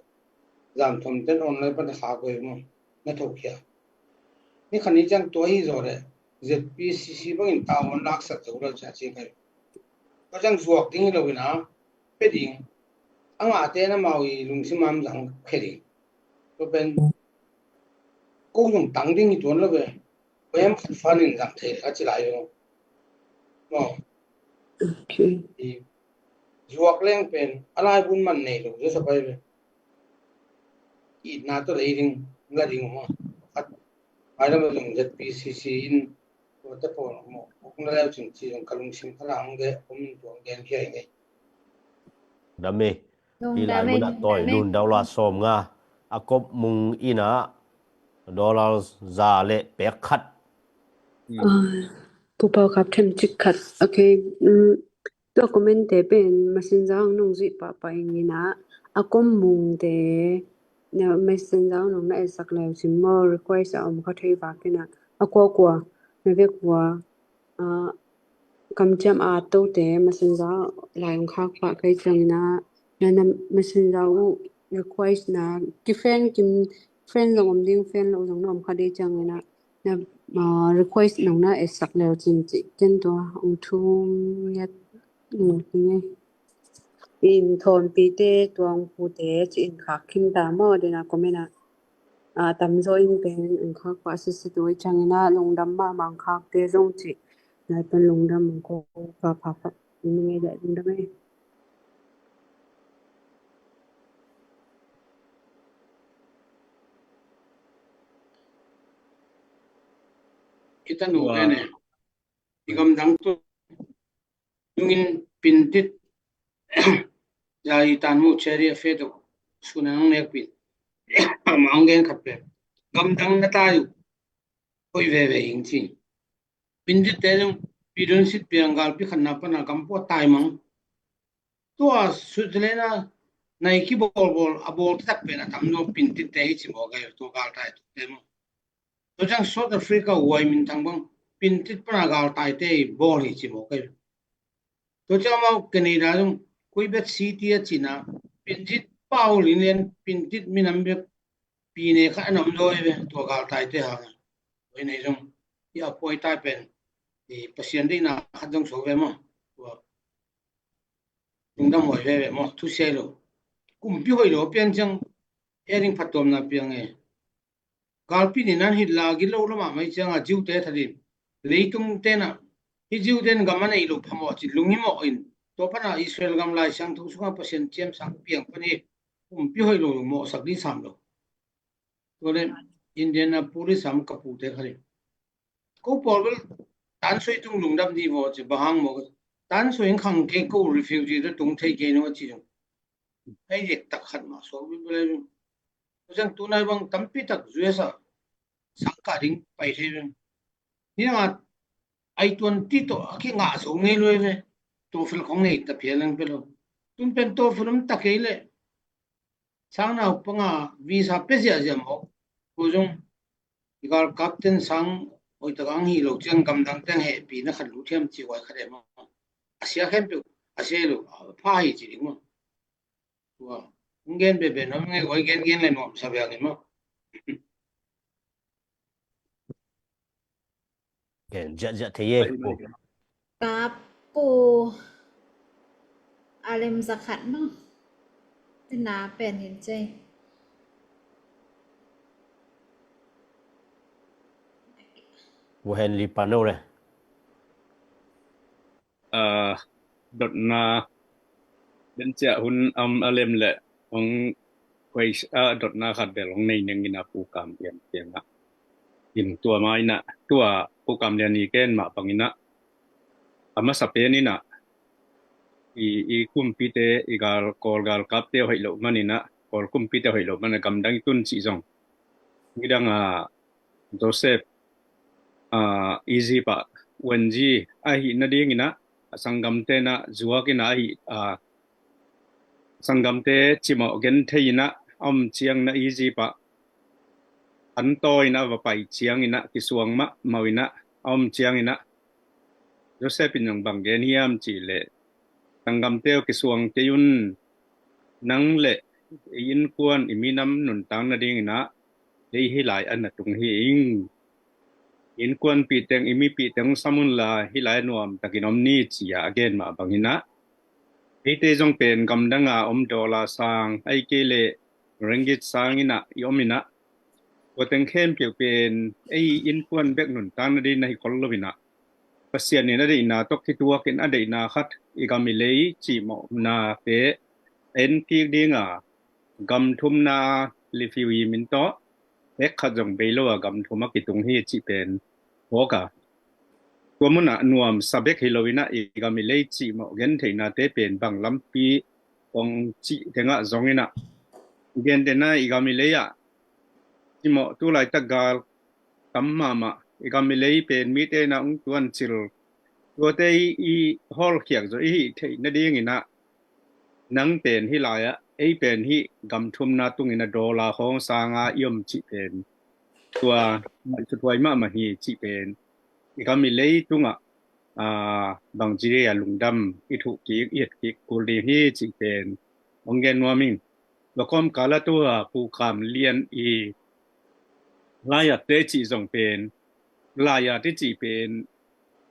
zan thum ten online pan a khak uh hi maw, na thokhia. Ni khat ni ciang tua hi zaw leh Z P C C bangin tau hong laksat zo lo cia ci kai. Tua ciang zuak ding hi lo in ah, pia ding. A ngahte in amau i lungsim a zang khia ding. Tua pen ko zong tang ding hi tuan lo ve. Ko hiam khat fan in zang thei kha ci lai lo. Maw. Okay. I zuak leng pen a laibun man nei lo zaw sa pai ve. Itna tawh lei ding, la ding maw. Khat, mailam a zong Z P C C in, Tua te pawl mawh uk na leu cin ci zong ka lungsim khalang ge om in tuang gen hiai ngei. Dam e. Hi lai munah tawi nun dollar sawm nga a kop mung inah dollar za le pek khat. Pu Pau Kap them cik khat. Okay. Tua comment te pen Messenger ang nong zuih pahpah ing inah a kop mung te na Messenger ang nong na etsak leu cin maw, request a om kha thei vak inah a kuakua na vekua kamciam a tote Messenger lai ong khak pah kei ciang inah na na Messenger uh request na kifriend kim friend zong om ding, friend lo zong na om kha dei ciang inah na request nong na etsak leu cin ci ken tua ong thum ngiat. In thonpite tuang pute ci in khak khin ta maw dena comment ah. Tamzaw in pen ang khak pah sisi tuai ciang inah lungdam mahmah ang khakte zong ci nai pen lungdam ang ko ka pha pha. Ning ei deh lungdam ei. Kita nu ene i gamdang tu nungin pintit ya i tan mu cheri a fe tu suna nang nek pin. Amang gen khat pe gamdang na ta yu. Hoi veve ing ci. Pintit te zong pidun sit piang galpi khatna pana kampua taimang. Tua Switzerland a nai kibolbol a bol tak pen a tamzaw pintit te hi ci maw kei tua galtai tuk te maw. Tua ciang South Africa huai minthang bang pintit pana galtai te hi bawl hi ci maw kei. Tua ciang amau Canada zong Quebec City a cina pintit paul in lian pintit minam bek pine khat a nam dawi ve tua galtai te hang. Tua in ei zong i a puai tai pen i Pasian deihna khat zong so ve maw. Tua lungdam huai ve ve maw thu sia lo. Kumpi hoih lo pian ciang e ding phattuamna piang e. Galpi ni nan hit la gilo lama mai cianga Jiute thatin leitung tena hi Jiuten gam a nei lo phamawh ci lunghimawh in tua pana Israel gam Lai Siangtho sunga Pasian ciam sang piang pani kumpi hoih lo mawhsak ding sam lo. Tua le Indianapolis am ka pute khat in ko pawl bel tansoi tung lungdam di vaw ci bahang maw tansoi in khang kei ko refugee da tung thei kei no ci zong. Hei dek tak khat mah suak bibelai zong. Tusang tunai bang tampi tak U S A sangkah ding pai thei zong. Ni nga ai tuan ti tawh a kingah zo ngei luai ve. Tawfel khong nei ta phial lang pe lo. Tun pen tawfel om ta kei leh sang nau panga visa pe ziahziah mawk. Ko zong i galkap ten sang hoih tak ang hi lo ciang gamdang teng hehpihna khat luthiam ci huai khat em a sia khempeuh a sia hi lo a pha hi ci ding maw. Tua hong gen bebe nuam ngei huai gen gen le nuam sa biang in maw. Gen ziahziah thei e. Ka pu a lem zakhat no. Tina pen hin cei. Pu Henry Pano le. Dotna den ciah hun am a lem le hong huai a dotna khat bel hong nei neng ina pu kam pian pian a. In tua ma ina tua pu kam lian i ken mah bang ina a masa pen ina i i kumpite i gal kol gal kapte hoih loh man ina kol kumpite hoih loh man a gamdang i tun cih zong midang a Joseph Egypt ah uanzi ahih nading ina a sanggamte na zuak ina ahih a sanggamte cimawh gen thei ina a om ciang na Egypt ah an taw ina va pai ciang ina kisuang mahmah ina a om ciang ina Joseph in zong bang gen hiam cih leh sanggamte uh kisuang kei un nang le i innkuan i minam nuntak nading ina lei hi lai a na tung hi ing. Innkuanpih teng i mipih teng sam unla hi lai a nuam takin om ni ci-a a gen mah bang ina eite zong pen gamdanga om dollar sang ai kei le ringgit sang ina i om ina tua teng khempeuh pen ei innkuan bek nuntak nading na hi kol lo ina Pasian in a deihna tawh kituakin a deihna khat i gam i lei cihmawhnate a en kik dinga gam thumna lifiu i min tawh pek khat zong bei lo a gam thum a kitung hi cih pen phawk a tua munah nuamsa bek hi loinah i gam i lei cihmawh gentheihnate pen bang lampi kong cih tengah zonginah gentehna i gam i lei ah cihmawh tu laitak gal tam mahmah i gam i lei pen mite inah ung tuancil tuate i hawlkhiak zawh i hih theih nadinginah nang pen hih lai-ah ei pen hih gam thumna tungin a dollar khawng sanga i om cih pen tua ngaihsuthuai mahmah hi cih pen i gam i lei tungah bangci dei a lungdam i thuh kik i et kik kul ding hi cih pen hong gen nuam ing. Tua kawmkal ah tua Pu Kam Lian i laiatte cih zong pen laiat i cih pen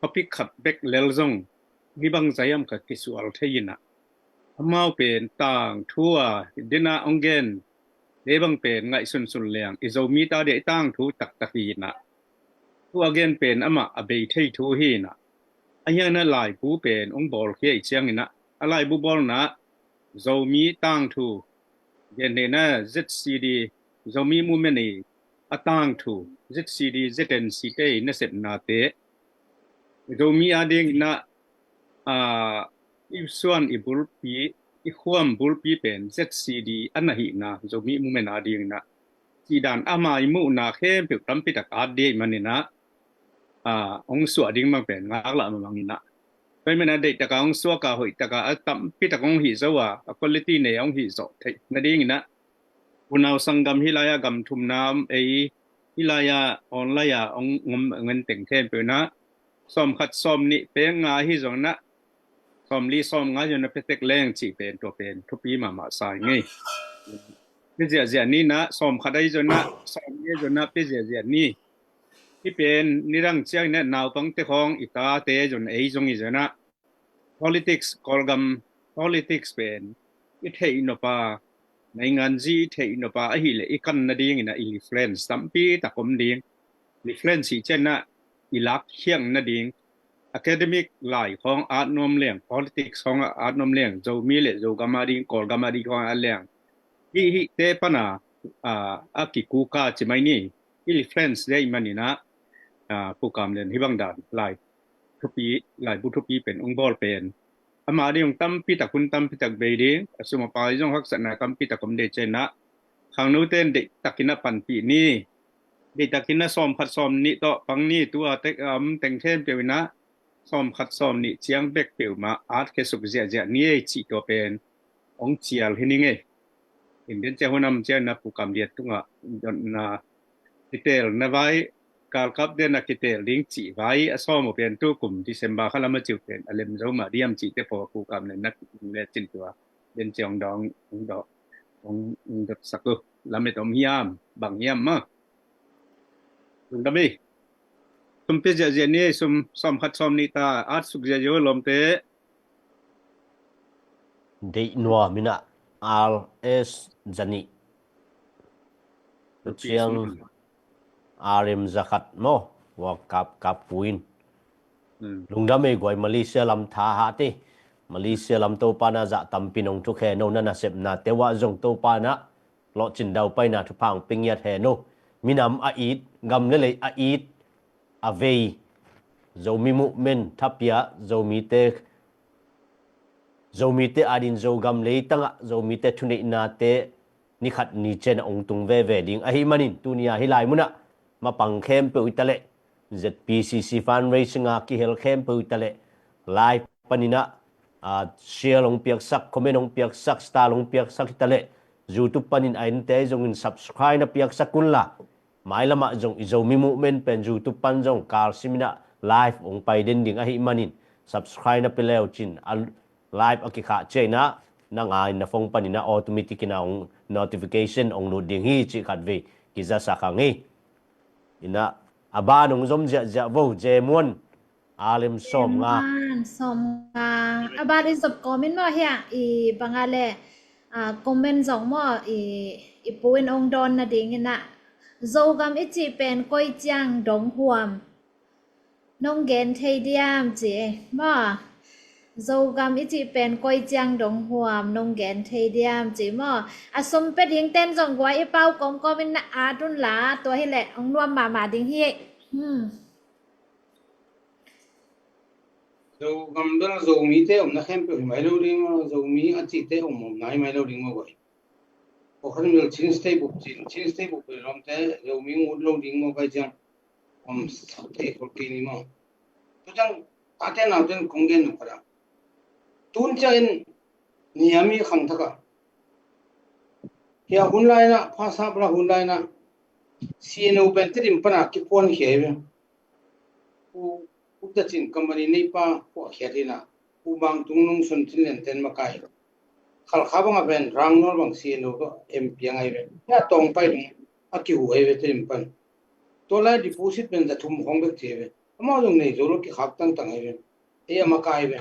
topic khat bek lel zong mi bangzah hiam khat kisual thei inah amau pen tangthu a dinah hong gen te bang pen ngaihsunsun leng i Zomi ta dia i tangthu taktak hi inah thu a gen pen amah a bei thei thu hi inah a hianah laibu pen hong bawlkhia i cianginah a laibu bawlna Zomi tangthu gentehna Z C D Zomi Movement i a tangthu Z C D Z N C te i nasepnate Zomi a dinginah i suan i bulpi i khuam bulpi pen Z C D a na hihna Zomi Movement a dinginah cihdan ama i muhna khempeuh tampitak at dih maninah hong suah ding bang pen ngaklah mamanginah pai mana deihtaka hong suaka hoihtaka a tampitak hong hih zo a a quality nei hong hih zawh theih nadinginah unau sanggam hih lai-ah gam thumna om ei hih lai-ah online-ah hong ngenteng khempeuh inah sawmkhat sawmnih peng nga hi zonginah sawmli sawmnga hi zonginah petek leng cih pen tua pen thupi mahmah sa ing ei. Pe ziahziah ni inah sawmkhat ahi zonginah sawmli ahi zonginah pe ziahziah ni. Hih pen nidang cianginah naupangte khawng i tate zon ei zong i zonginah politics Kawlgam politics pen i theih nop a nainganzi i theih nop a ahileh i kan nadinginah i reference tampi tak om ding. Reference i cianginah i lakkhiang nading academic lai khawng at nuam leng politics khawng at nuam leng Zomi le Zogam a ding Kawlgam a ding khawng at leng hih hihte pana a kikuka ci mai ni. I reference dei maninah Pu Kam Lian hih bang dan lai thupi laibu thupi pen hong bawl pen ama ding hong tampitak hun tampitak bei ding a sum a pai zong haksatna tampitak om dei cianginah khangnote in deihtakinah panpih ni. Deihtakinah sawmkhat sawmnih tawh pang ni tua tek a om teng khempeuh inah sawmkhat sawmnih ciang bek peuhmah at khesuk ziahziah ni ei cih tua pen hong cial hi ning ei. Indian cia hunam cianginah Pu Kam Lian tungah dotna kitelna vai galkap dena kitel ding cih vai a sawm uh pen tu kum December kha lam a ciu pen a lem zo mah diam cihte pawl Pu Kam Lian na lecin tua den cia hong dawng hong dawh hong dotsak uh lamet om hiam bang hiam ma. Lungdam ei. Sum pe ziahziah ni ei sum sawmkhat sawmnih ta at suk ziahziah uh lawmte. Deih nuam inah R S zanih ciang R M zakhat maw wa kap kap puin. Lungdam ei guai Malaysia lam tha hate Malaysia lam Topa na zah tampi nong thukhe no na nasepna tewah zong Topa na lawhcin daupaina thupha hong pingiat he no. Minam a it gam le lei a it a vei Zomi Movement thapia Zomite Zomite adin Zogam leitangah Zomite thuneihnate nikhat ni cianah hong tung veve ding ahi manin tunia hih lai munah mapang khempeuh i taleh Z P C C fundraising a kihel khempeuh i taleh live paninah share hong piaksak comment hong piaksak star hong piaksak i taleh YouTube panin a ente zongin subscribe na piaksak unla mailamah zong i Zomi Movement pen YouTube pan zong kalsiminah live hong pai den ding ahi manin subscribe na pia leucin a live a kikhah ciainah na ngai na phone paninah automatic inah hong notification hong lut ding hi cih khat vei kizasak hang hi. Inah a ban hong zom ziahziah vo Jemuan a lem sawm nga. Sawm nga a ban i zop kawmin maw hiah i banga le comment zong maw i pu in hong dawn nadinginah Zogam i cih pen koi ciang dong huam nong gen thei diam ci maw? Zogam i cih pen koi ciang dong huam nong gen thei diam ci maw? A sum pe ding ten zong guai i pau kawmkawmin na at unla tua hileh hong nuam mahmah ding hi. Hmm. Zogam bel Zomite omna khempeuh hi mai lo ding maw, Zomi a cihte om omna hi mai lo ding maw guai. Pawlkhat in bel Chin State bup cin, Chin State bup bel lawmte Zomi ngut lo ding maw kai ciang om sak thei khol kei ni maw. Tu ciang tate naute in kong gen nop khat ah, tun ciangin niam i khangthak ah, hia hun lai-in ah, phasap la hun lai-in ah, C N O pen Tedim pan a kiphuan khia hi ve. U, U Tacin company neipa phuahkhiat hi-in ah, U Bang Tung Nung Sun Cin Lian ten makai. Khalkha bang a pen Rangnawl bang C N O tawh M P a ngai ve. Hia Tawngpai dong a kihu hi ve Tedim pan. Tua lai deposit pen za thum khong bek ci hi ve. Amau zong nei zo lo, kikhak tangtang hi ve. Ei a makai ve.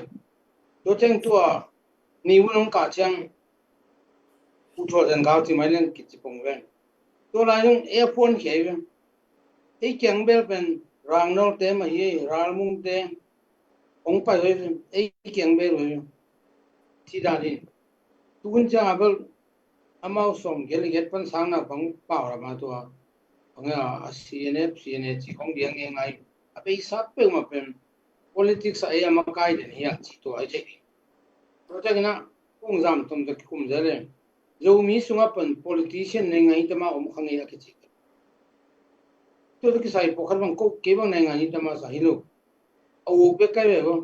Tua ciang tua ni vun hong kah ciang U Thual Zan Kau ci mai leng kici pong ve. Tua lai zong ei a phuan khia hi ve. Ei kiang bel pen Rangnawlte mah hi, Ralmungte hong pai uh hi ve. Ei kiang bel uh hi ve. Ci dan hi. Tu hun ciang a bel amau sawm giat le giat pan sang naupang pau lam a tua, bang a, a C N F, C N A ci khong diang ngai ngai. A beisa peuhmah pen politics ah ei a makai den hi a ci tua i thei ding. Tua ciangin ah kong zam tom ta kikum zel e. Zomi sungah pen politician nei ngai tama om kha ngei a kici. Tua tua kisai pawlkhat bang ko kei bang nei ngai tama sa hi lo. A uk bek kai ve bo.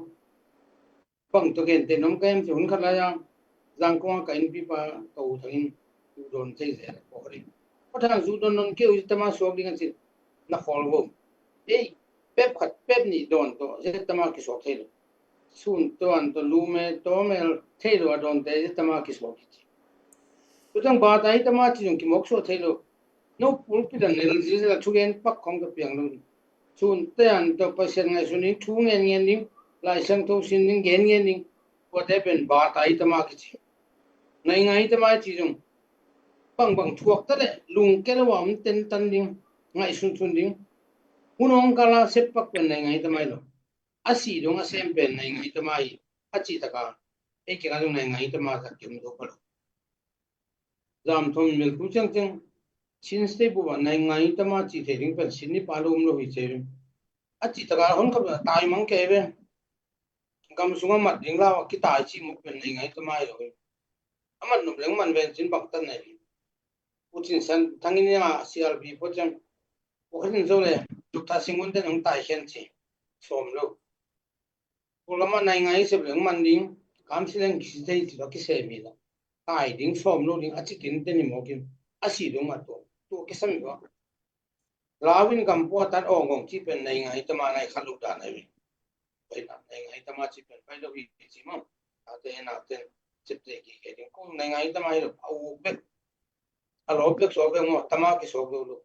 Bang tawh genteh nuam ka hiam cih hun khat lai-a Zangkong-a ka innpipa ka u Thang in zu dawn thei zel a pawh ka ding. Aw Thang, zu dawn nawn kei uh, tama suak ding a cih na khawl vo. Ei, pep khat pep nih dawn tawh zia tama kisuak thei lo. Sun tuan tawh lume tawmel thei lo a dawnte zia tama kisuak hi ci. Tutang bata hi tama ci zong kimawk suak thei lo. No pulpit a nel ziahziah a thugen pak khong ka piang lo. Sunte an tawh Pasian ngaihsun ding, thu ngen ngen ding, Lai Siangtho sin ding, gen ngen ding, kuate pen bata hi tama kici. Nai ngai hi tama ci zong bangbang thuak ta leh lungke lo a om tentan ding, ngaihsun sun ding. Hun hong kala seppak pen nai ngai hi tama hi lo. A sih dong a sem pen nai ngai hi tama hi. A cih taka ei kiangah zong nai ngai hi tama tak kiom zo pha lo. Zam thum mil tu ciangciang Chin State bup ah nai ngai tama cih thei ding pen sin nipa lo um lo hi ci ve. A cih taka hon khap a tai mang kei ve. Gam sungah mat ding lau a kitai cih muk pen nai ngai tama hi lo hi. A mat nop leng man ven cin bangtan nai hi. U Cin San Thang in a C R B pawh ciang pawlkhat in zo le Doctor Sing Un ten hong tai khen ci. Sawm lo. Tua lamah nai ngai sep leng man ding, kamsi leng kisi thei ci lo kisem hi lo. Tai ding sawm lo ding a ci kinte ni mawk in a si dong a tua tua kisam hi lo. Lau in gam pua tat awng awng ci pen nai ngai tama nai khat lo dan ahi ve. Pai na nai ngai tama ci pen pai lo hi ci maw. Ate na ten cip te ki ke ding ko nai ngai tama hi lo a u bek. A lo bek so bek maw tama ki so bek lo.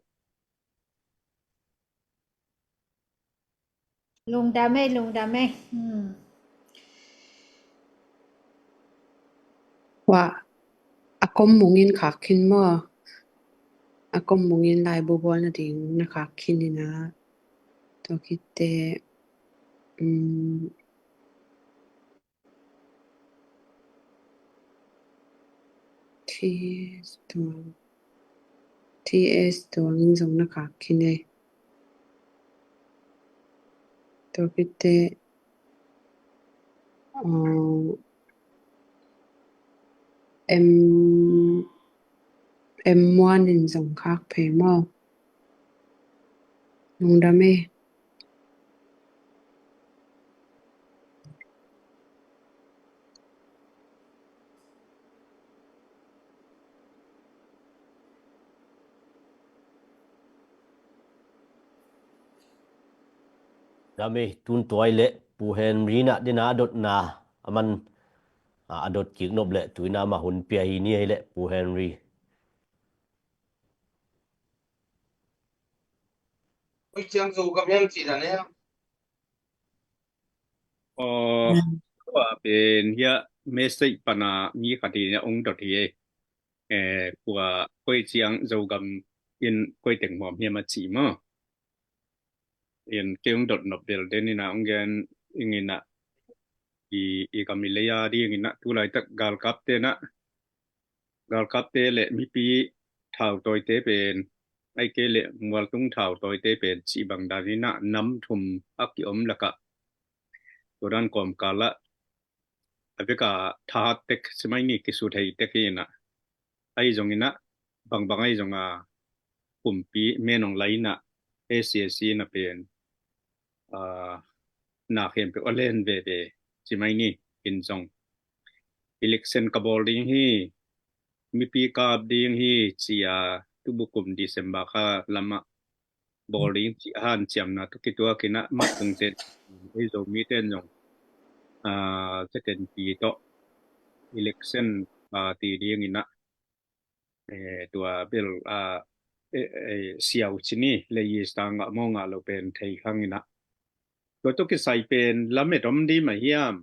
Lungdam e, lungdam e. Hmm. Wa, a kom mungin khak khin maw? A kom mungin laibu bawl nading na khak khin ina. Tua khit teh, um, T S Tuang. T S Tuang in zong na khak khin e. Tua khit teh, uh, M, M Muan in zong khak phei maw. Lungdam e. Dam e, tun tua i leh Pu Henry na dena a dotna a man, a, a dot kik nop leh tuina mah hun pia hi ni a i leh Pu Henry. Oi ciang Zogam hiam ci dan e. Aw, tua pen hia message pana mi khat in a ong dot hi e. Eh, kua koi ciang Zogam in koi teng huam hiam a ci maw. In kei ong dot nop bel den ina ong gen ing ina i, i gam i lei a ding ina tu laitak galkapte na galkapte le mipi thautawite pen, ahih kei leh mualtung thautawite pen cih bang dan ina nam thum a kiom lakah Tua dan kawmkal ah a vek a thahat tek, ci mai ni, kisut hei tek hi in ah, ahi zongin ah, bangbang ahi zong a, pumpi Min Aung Hlaing in ah, A C A C in ah pen, aa, na khempeuh a len veve, ci mai ni. In zong election ka bawl ding hi, mipi kap ding hi, ci a, tubu kum December kha lam ah bawl ding cih hanciamna tawh kituak in ah, mat tung ten, ei Zomi ten zong, aa, ZNP tawh election, aa, ti ding in ah, eh, tua bel, aa, eh, eh, siau ci ni, lei sang ngah maw ngah lo pen thei khang in ah, tua tawh kisai pen lamet om ding mah hiam?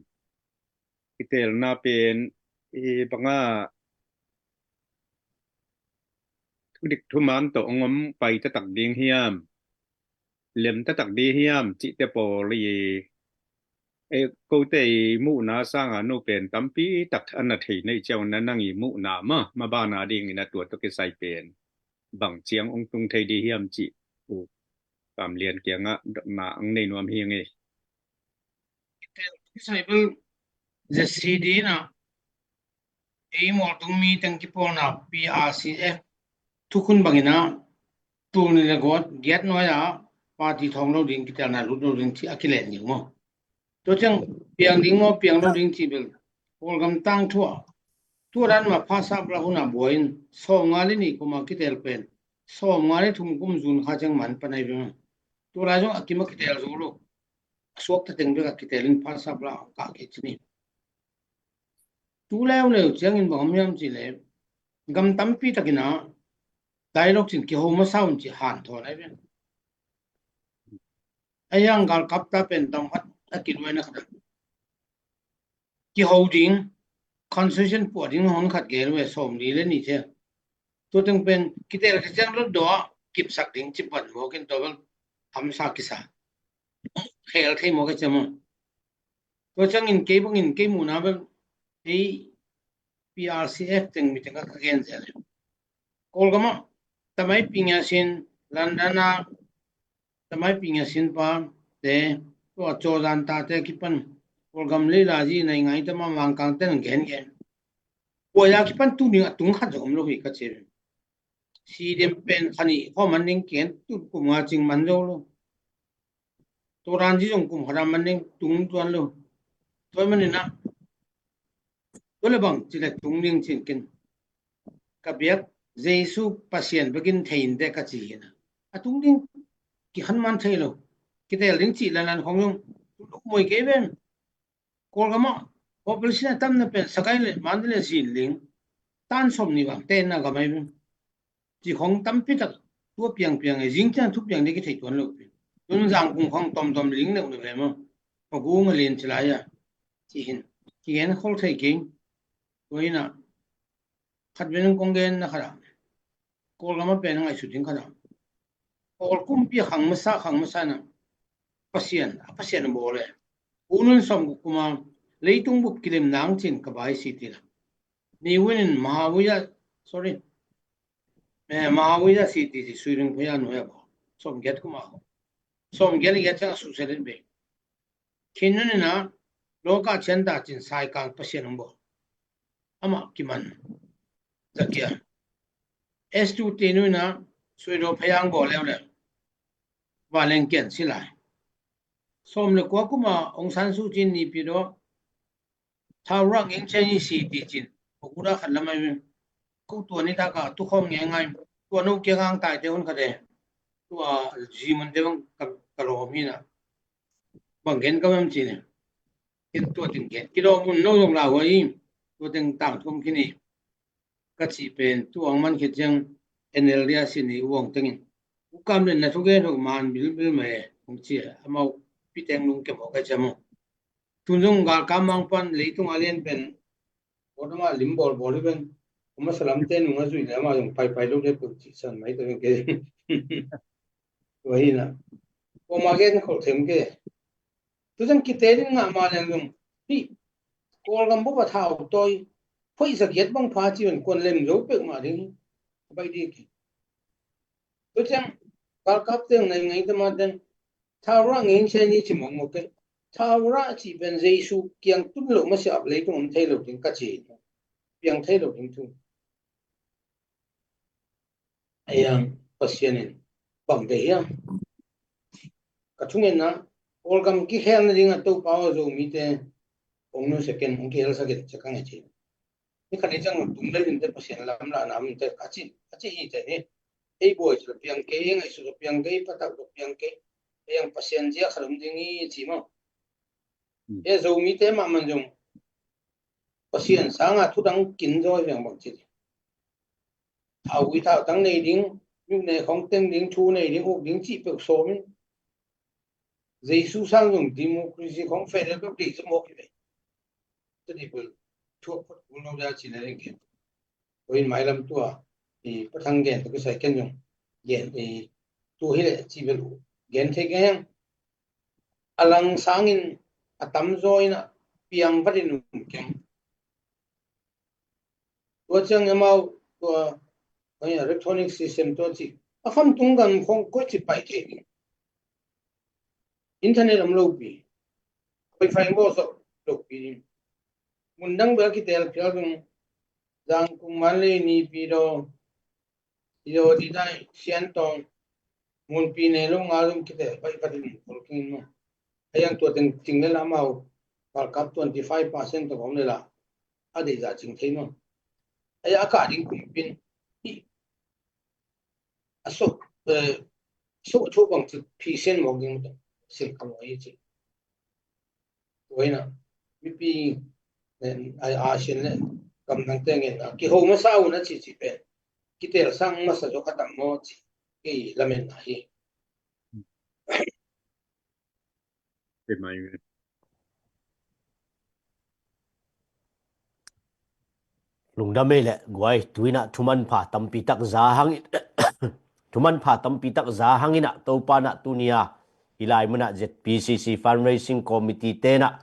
Kitelna pen, eh, bang a, thudik thuman tawh hong om pai taktak ding hiam, lem taktak ding hiam cihte pawl i, eh, kote i muhna sang a, nu pen tampi tak a na thei na hih ciang, na nang i muhna mah, maban a ding in ah tua tawh kisai pen bang ciang hong tung thei ding hiam cih, U Kam Lian kiangah dotna hong nei nuam hi ing ei. Kisai bel ZCD in ah, ei mualtung mi teng kipawlna PRCF thukhun bang in ah, tul nih le giat nuai ah party thawng lo ding, kitelna lut lo ding cih a kilen ding maw? Tua ciang piang ding maw, piang lo ding cih bel Kawlgam tangthu ah, tua dan mah Phasaplak hun ah buai in, sawmnga le nih kum a kitel pen sawmnga le thum kum June kha ciang man pan ahi ve maw. Tua lai zong a kim a kitel zo lo, a suakta teng bek a kitel in Phasaplak ah kah kik ci ni. Tu leuleu ciangin bang om hiam cih leh, gam tampi tak in ah dialogue cin kiho masa un cih hanthawn ahi ve. Ahi hang galkapte pen tam khat a kiluaina khat ah, kiho ding, constitution puah ding hong khat gel ve, sawmli le nih ciang. Tua teng pen kitel khit ciang lotdaw ah kipsak ding ci pan mawk in, tua bel hamsa kisa, khel thei mawk a ci maw? Tua ciangin kei bangin kei muhna bel, ei PRCF teng mi teng ah ka gen zel hi. Kawlgam ah Tamai Ping Yasin, London ah Tamai Ping Yasin pa te, tua Cawzan tate kipan, Kawlgam lei lazi nai ngai tama Mangkang ten gen gen. Tua a kipan tu ding a tung khat zong om lo hi ka ci. Sidem pen kha nih khawng man ding ken, tu kum nga cing man zo lo. Tua dan ci zong kum khat a man ding tung tuan lo. Tua manin ah, tua le bang ci le tung ding cin ken, ka biak Jesu Pasian bekin thei in teh ka ci hi in ah, a tung ding kikhan man thei lo. Kitel ding cih lanlan khong zong tu lo mui kei ven. Kawlgam ah population a tamna pen Sagaing le Mandalay le Zinling, tan sawmnih bang tenna gam ahi ven. Ci khong tampi tak tua piangpiang e, zing ciang thupiang ding kithei tuan lo pi. Tun Zangkung khong tomtom ling neuh neuh ve maw. Pagung a lian ci lai a, ci hin kigen khol thei kei. Tua hi in ah, khat ven kong genna khat ah, Kawlgam a pen a ngaihsut ding khat ah, Kawl kumpi a khang masa, khang masa in ah, Pasian, a Pasian a bawl e. U Nun sawmguk kum a leitung bup kilim nang cin ka bai si ti la. Ne Win in Mahavira, sorry, eh, Mahavira si ti ci, Sui Ring Phaya nuai a bawl. Sawmgiat kum a, sawmgiat le giat ciang a suhset in bei. Khin Nun in ah Loka Chian ta cin Saikang Pasian hong bawl. Amah kiman zakia. S two Te Nu in ah Suidaw Phayang bawl leuleu. Vanleng Kian si lai. Sawm le kua kum a Aung San Suu Kyi in Naypyidaw Thawra Ngeng Chenyi si ti cin, Pagoda khat lam ahi. Ko tua ni taka tukhawm ngengai, tua no kiang ang taite hun khate, tua zimunte bang ka, ka lawm hi in ah, bang gen ka bang ci ni. Ken tua teng gen kidawm un, no zong lauhuai hi. Tua teng tangthu om khin hi ka cih pen, tu ang man khit ciang N L D a sin hi uang tengin, U Kam Lian na thugen hok man bilbil mah e hong ci a, amau piteng lungkia mawk a ci a maw. Tun zong galkap mang pan leitung a lian pen, kawtama lim bawlbawl hi pen, a masa lamte nung a zuih le amah zong paipai lo de peuh cihsan mai ta pen kei. Tua hi in ah, kawma gen kholh thei kei. Tu zong kite ding ngah mah leng zong, hih Kawlgam bup a thau tawi phoih zagiat bang pha ci pen kuan lem zo peuhmah ding hi. A baih ding hi. Tua ciang galkap teng nai ngai tama teng Thawra Ngeng Chenyi ci mawkmawk kei. Thau rah cih pen Jesu kiang tun lo masiah leitung om thei lo ding ka ci. Piang thei lo ding thu. Ei ang Pasian in bang ve hiam? Ka thungetna, Kawlgam kikhel nading a Topa aw, Zomite hong nu second hong kikhel sakin cakang a ci. Ni khat ni ciang tung le linte Pasian lam la nam inte ka ci, ka ci hi te hi. Ei buai ci piang kei, ngaihsut piang kei, patak piang kei. Ei ang Pasian zia khat om ding hi ci maw. E Zomite mahmah zong Pasian sanga thudang kin zaw hi bang ci. Thau ui thau tang nei ding, mihne khong teng ding, thu nei ding, uk ding cih peuh sawm in. Jesu sang zong democracy khong federal peuh dei zong mawk hi ve. Tadi pul thuak phot kul lo dia ci le ding ke. Ui mailam tua i pathang gen tu kisai ken zong gen i tu hi le ci bel gen thei keng. A lang sangin a tamzaw in a piang vatin um keng. Tua ciang amau tua electronic system tua ci a famtung gam khong koi ci pai thei ding. Internet om lopi, wifi bawsawh lopi ding. Mundang bel kitel phial ding. Zangkung, Manlei, Nipi daw, i daw di dai Siantong, munpi ne lo nga zong kitel pai patin kol kingin maw. Ayang tua teng ting le la mau palkap twenty five percent tawh om le la a deih zah cing thei maw. Aya a kah ding kumpin hi. A so eh, so thu bang ci phisen mawk ding maw, silkam ahi ci. Tua hi na mipi eh, a Asian le gamdangte ngen a kiho masa uh na ci ci pen kitel sang masa zo khatam maw ci kei lamen ahi. Lungdam ei le guai, tuinah thumanpha tampi tak za hangin thumanpha tampi tak za hanginah Topanah tunia hilai munah Z P C C Fundraising Committee tenah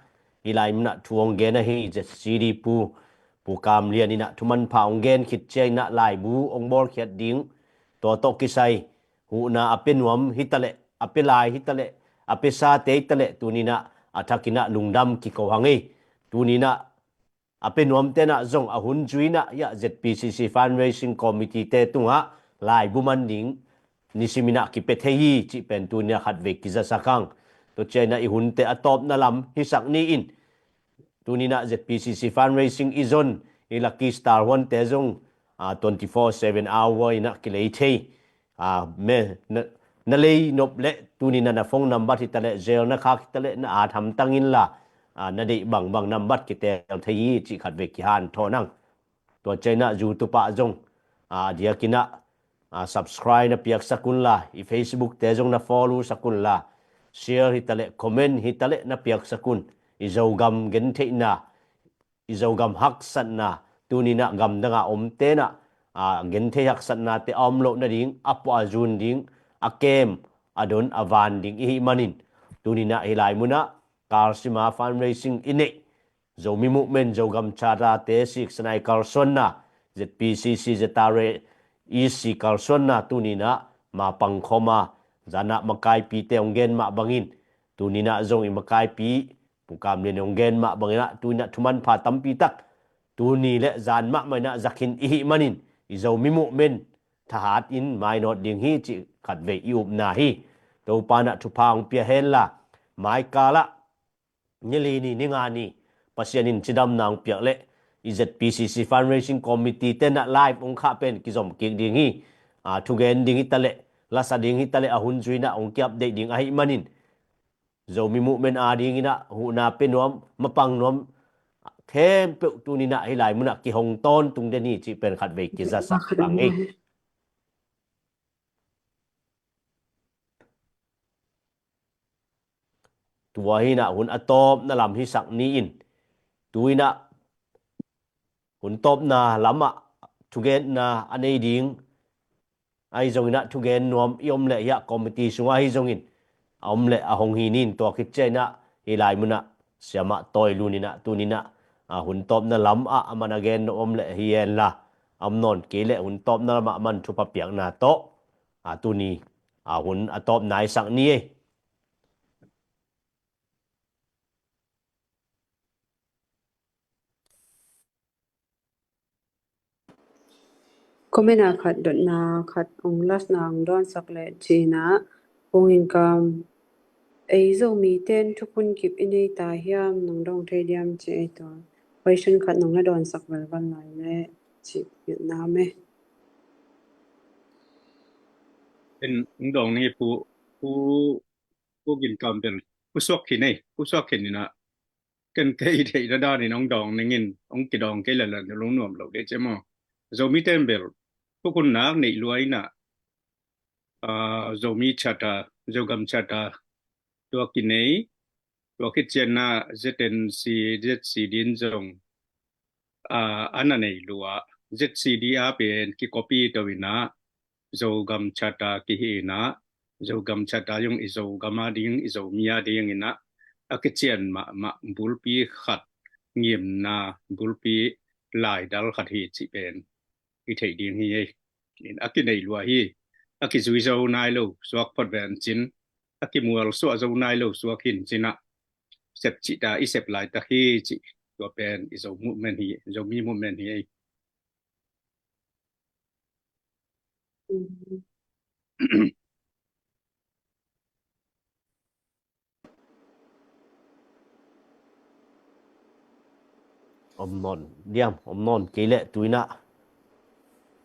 hilai munah thu hong gen ahi Z C D pu Pu Kam Lian inah thumanpha hong gen khit ciah inah laibu hong bawlkhiat ding tua tawh kisai huhna a pia nuam hitaleh a pia lai hitaleh a pia sate hitaleh tuninah a thakinah lungdam kiko hang ei. Tuninah a pia nuam tenah zong a hun zuinah iah Z P C C Fundraising Committee te tungah laibu man ding nisiminah kipia thei hi cih pen tuninah khatvei kizasak hang. Tua ciainah i hunte a tawpna lam hisak ni in tuninah Z P C C Fundraising i zon i Lucky Star huante zong twenty four seven hour inah kilei thei. Me na lei nop le tuninah na phone nambat hitaleh zel na khak hitaleh na at hamtang inla na deih bangbang nambat kitel thei hi cih khatvei kihanthawn ang. Tua ciainah YouTube ah zong a diakinah subscribe na piaksak unla i Facebook te zong na follow sak unla share hitaleh comment hitaleh na piaksak un. I Zogam gentheihna i Zogam haksatna tuninah gamdanga om tenah genthei haksatnate a om loh nading a puah a zun ding a kem a don a van ding ihih manin tuninah hilai munah Kalsima Fundraising i neih Zomi Movement Zogam Charter te siksanai kalsuanna Z P C C Z R A E C kalsuanna tuninah mapangkhawma zanah makaipite hong gen mah bangin tuninah zong i makaipi Pu Kam Lian hong gen mah banginah tuninah thumanpha tampi tak tuni le zan mahmah inah zakhin ihih manin i Zomi Movement thahat in mainawt ding hi cih khatvei i upna hi. Topanah thupha hong pia henla maikalah nili ni ninga ni Pasian in cidamna hong piak leh i Z P C C Fundraising Committee tenah live hong khah pen kizom kik ding hi. Thugen ding hitaleh lasa ding hitaleh a hun zuinah hong ki-update ding ahih manin Zomi Movement a dinginah huhna pia nuam mapang nuam khempeuh tuninah hilai munah kihong tawntung den hi cih pen khatvei kizasak ang ei. Tua hinah hun a tawpna lam hisak ni in tuinah hun tawpna lamah thugenna a nei ding ahi zonginah thugen nuam i om leh hiah committee sungah ahi zongin a om leh a hong hi nin tua khit ciah inah hilai munah siamah tawi luninah tuninah hun tawpna lamah a man a gen nuam om leh hi henla a om nawn kei leh hun tawpna lamah a man thupha piakna tawh a tuni a hun a tawpna i sak ni ei. Comment ah khat dotna khat ong last na ong dawnsak leh cihna, Pu Ngin Kam, ei Zomite'n thukhun kip i nei ta hiam, nong dawng thei diam ci ei tua. Question khat nong na dawnsak velval lai leh ci ngetna om e. En, ong dawng ning e Pu, Pu, Pu Ngin Kam bel, Pu Suak Khin ei, Pu Suak Khin in ah, ken kei theihna danin ong dawng ning in, ong kidawng kei lala lungnuam lo dei ci maw. Zomite'n bel thukhun nak neih lua in ah, ah, Zomi Charter, Zogam Charter tua kinei, tua khit ciangin ah Z N C, Z C D in zong, ah, a na nei lua. Z C D ah pen kikopi to in ah, Zogam Charter kihi in ah, Zogam Charter zong i Zogam a ding, i Zomi a ding in ah, a kician mahmah bulpi khat, ngimna bulpi laidal khat hi cih pen i theih ding hi ei. In a kinei lua hi, a kizui zo nai lo suak phot ven cin, a kimual suah zo nai lo suak hin cin ah, sep cih ta i sep laitak hi cih, tua pen i Zo movement hi, Zomi movement hi ei. Om nawn diam, om nawn kei leh tu in ah,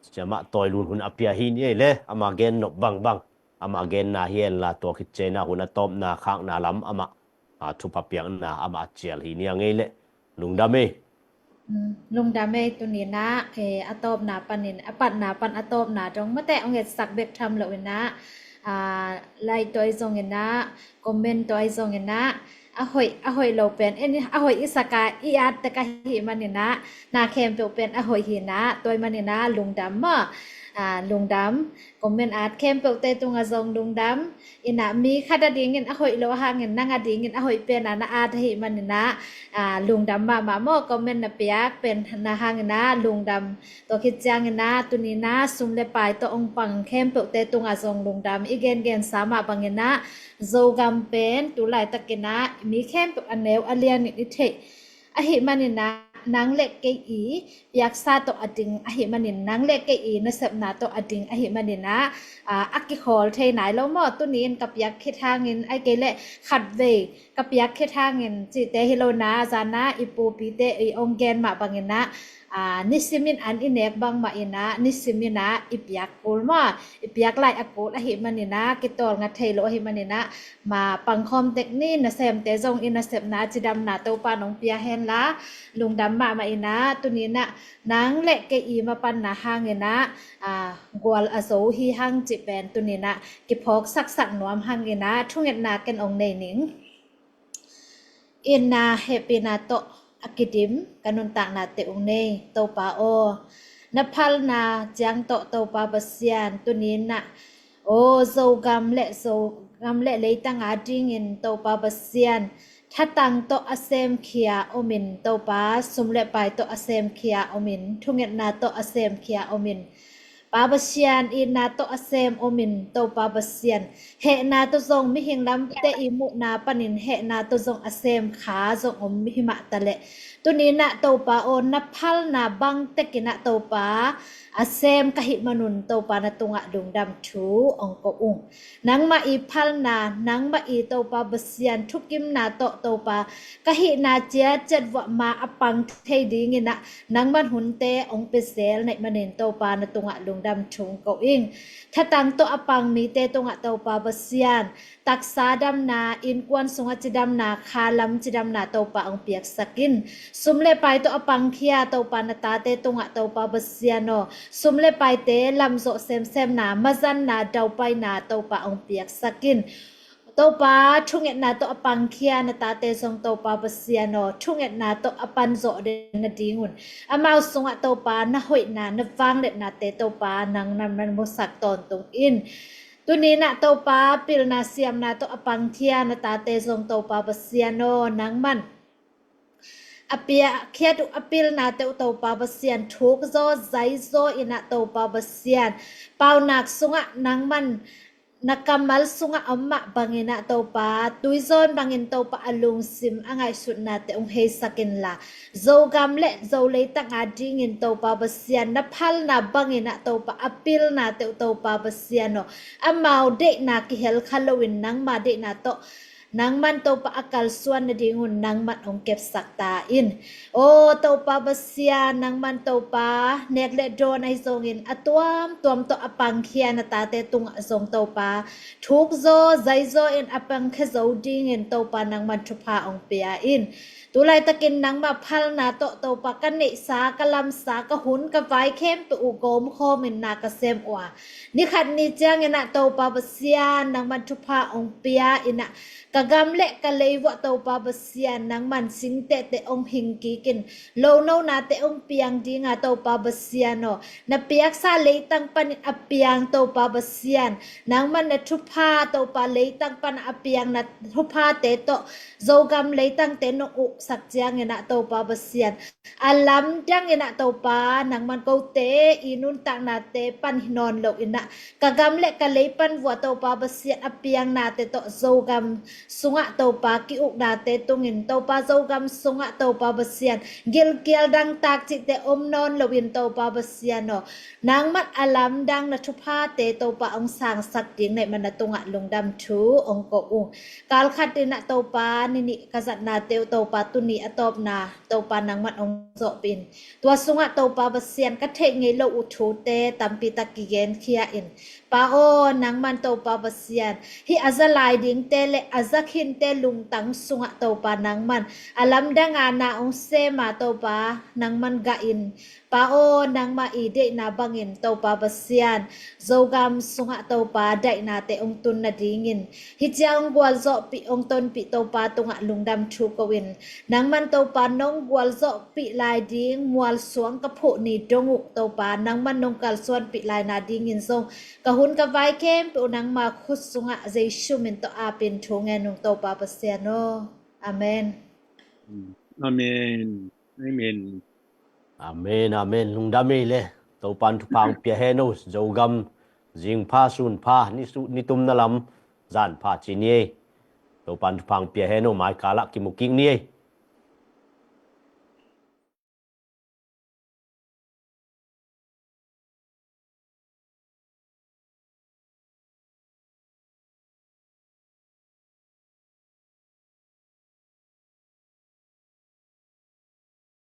sia mah tawi lun hun a pia hi ni ei le, amah gen nop bangbang, amah genna hi en la, tua khit ciangin ah hun a tawpna khakna lam amah, a, thupha piakna amah a cial hi ni a ngei leh. Lungdam ei. Mm, lungdam ei. Tuni in ah, eh, a tawpna panin, a patna pan a tawpna dong mate ong etsak bek tham lo in ah, ah, like tua i zong in ah, comment tua i zong in ah, a hoih, a hoih lo pen, en, a hoih i sak a i at tek ahih manin ah, na khempeuh pen a hoih hi in ah, tua ahih manin ah lungdam maw, ah, lungdam. Comment at khempeuhte tungah zong lungdam. In ah mi khat a dingin a hoih lo ahangin, nang a dingin a hoih pen a na at ahih manin ah, ah, lungdam mahmah maw, comment na piak pen na hangin ah lungdam. Tua khit ciangin ah tuni in ah sum le pai tawh ong pang khempeuhte tungah zong lungdam. I gengensa mah bangin ah Zogam pen tu laitakin ah mi khempeuh a neu a lianin i theih ahih manin ah, nang le kei i piaksa tawh a ding ahih manin, nang le kei i nasepna tawh a ding ahih manin ah, ah, a kikhawl thei nai lo maw. Tuni in ka piak khit hangin, ahih kei leh khatvei ka piak khit hangin cihte hi lo in ah, zan ah i pupite i ong gen mah bangin ah, ah, nisimin an i nek bangmah in ah, nisimin ah i piak kul maw. I piak lai a kul ahih manin ah, kitawlnga thei lo ahih manin ah, ma pangkhawm tek ni. Nasemte zong i nasepna cidamna Topa nong pia hen la, lungdam mahmah in ah, tuni in ah nang le kei i mapanna hangin ah, ah, gual a zo hi hang cih pen tuni in ah kiphawk saksak nuam hangin ah, thungetna ken ong nei ning. Itna hehpihna tawh a kidim ka nuntaknate ung nei Topa aw, na phalna ciang tawh Topa Pasian, tuni in ah, aw, Zogam le, Zogam le leitang a dingin Topa Pasian, thatang tawh a semkhia om in Topa, sum le pai tawh a semkhia om in, thungetna tawh a semkhia om in, Pa Pasian, itna tawh a sem om in Topa Pasian, hehna tawh zong mihing lamte i muhna panin hehna tawh zong a sem kha zong om hi mah taleh, tuni in ah Topa aw, na phalna bang tek in ah Topa a sem ka hih manun Topa na tungah lungdam thu ong ko ung. Nangmah i phalna, nangmah i Topa Pasian thukimna tawh Topa ka hihna ciatciat vuah ma a pang thei dingin ah nangman hunte ong pia zel na hih manin Topa na tungah lungdam thu ong ko ing. Thatang tawh a pang mite tungah Topa Pasian, taksa damna, innkuan sungah cidamna, khalam cidamna Topa ong piaksak in. Sum le pai tawh a pangkhia Topa na tate tungah Topa Pasian aw, sum le paite lamzawh semsemna, mazanna, daupaina Topa ong piaksak in. Topa, thungetna tawh a pangkhia na tate zong Topa Pasian aw, thungetna tawh a panzawh den nadingun, amau sungah Topa na hoihna, na vangliatnate Topa nang na man musak tawntung in. Tuni in ah Topa, pilna siamna tawh a pangkhia na tate zong Topa Pasian aw, nangman a piakkhiat uh a pilnate uh Topa Pasian, thukzaw zaizaw in ah Topa Pasian, paunak sungah nangman na kammal sungah a om mah bangin ah Topa, tuizawn bangin Topa a lungsim a ngaihsutnate hong heisak inla, Zogam le Zo leitang a dingin Topa Pasian, na phalna bangin ah Topa a pilnate uh Topa Pasian aw, amau deihna kihel kha loin nangma deihna tawh nangman Topa a kalsuan nadingun nangman hong kepsak ta in. Aw Topa Pasian, nangman Topa nek le dawn ahi zongin a tuamtuam tawh a pangkhia na tate tungah zong Topa thukzaw zaizaw in a pangkhia zo dingin Topa nangman thupha hong pia in. Tulaitakin nangma phalna tawh Topa ka neihsa, ka lamsa, ka hun, ka vai khempeuh uh gawmkhawmin na ka sem uh a, nikhat ni ciangin ah Topa Pasian nangman thupha hong pia in ah, ka gam le ka lei vuah Topa Pasian nangman singtehte hong hing kikin, lononate hong piang dinga Topa Pasian aw, na piaksa leitang panin a piang Topa Pasian, nangman na thupha Topa leitang pan a piang na thuphate tawh Zogam leitangte nong uhsak ciangin ah Topa Pasian, a lamdang in ah Topa nangman kote i nuntaknate pan hi nawn lo in ah, ka gam le ka lei pan vua Topa Pasian a piangnate tawh Zogam sungah Topa ki-uknate tungin Topa Zogam sungah Topa Pasian gilkial dangtak cihte om nawn loin Topa Pasian aw, nangman a lamdang na thuphate Topa hong sangsak ding neih man na tungah lungdam thu hong ko uh. Kalkhat in ah Topa ni nih ka zatnate uh Topa tuni a tawpna Topa nangman hong zawhpih in. Tua sungah Topa Pasian ka theih ngei lo uh thute tampi tak kigenkhia in. Pa aw nangman Topa Pasian, hih a za lai dingte le a za khinte lungtang sungah Topa nangman a lamdanga na hong sema Topa nangman gah in. Pa aw nangmah i deihna bangin Topa Pasian, Zogam sungah Topa daihnate hong tun nadingin, hih ciang hong gualzawhpih hong tonpih Topa tungah lungdam thu ko in. Nangman Topa nong gualzawhpih lai ding mualsuang ka phuh ni dong uh Topa nangman nong kalsuanpih lai nadingin zong ka hun ka vai khempeuh uh nangma khut sungah Jesu min tawh apin thu ngen ung Topa Pasian aw. Amen. Amen. Amen. Amen, amen. Lungdam ei le. Topan thupha hong pia hen o. Zogam zingpha, sunpha, ni su-, ni tumna lam, zanpha ci ni ei. Topan thupha hong pia hen o, mai kalah kimu kik ni ei.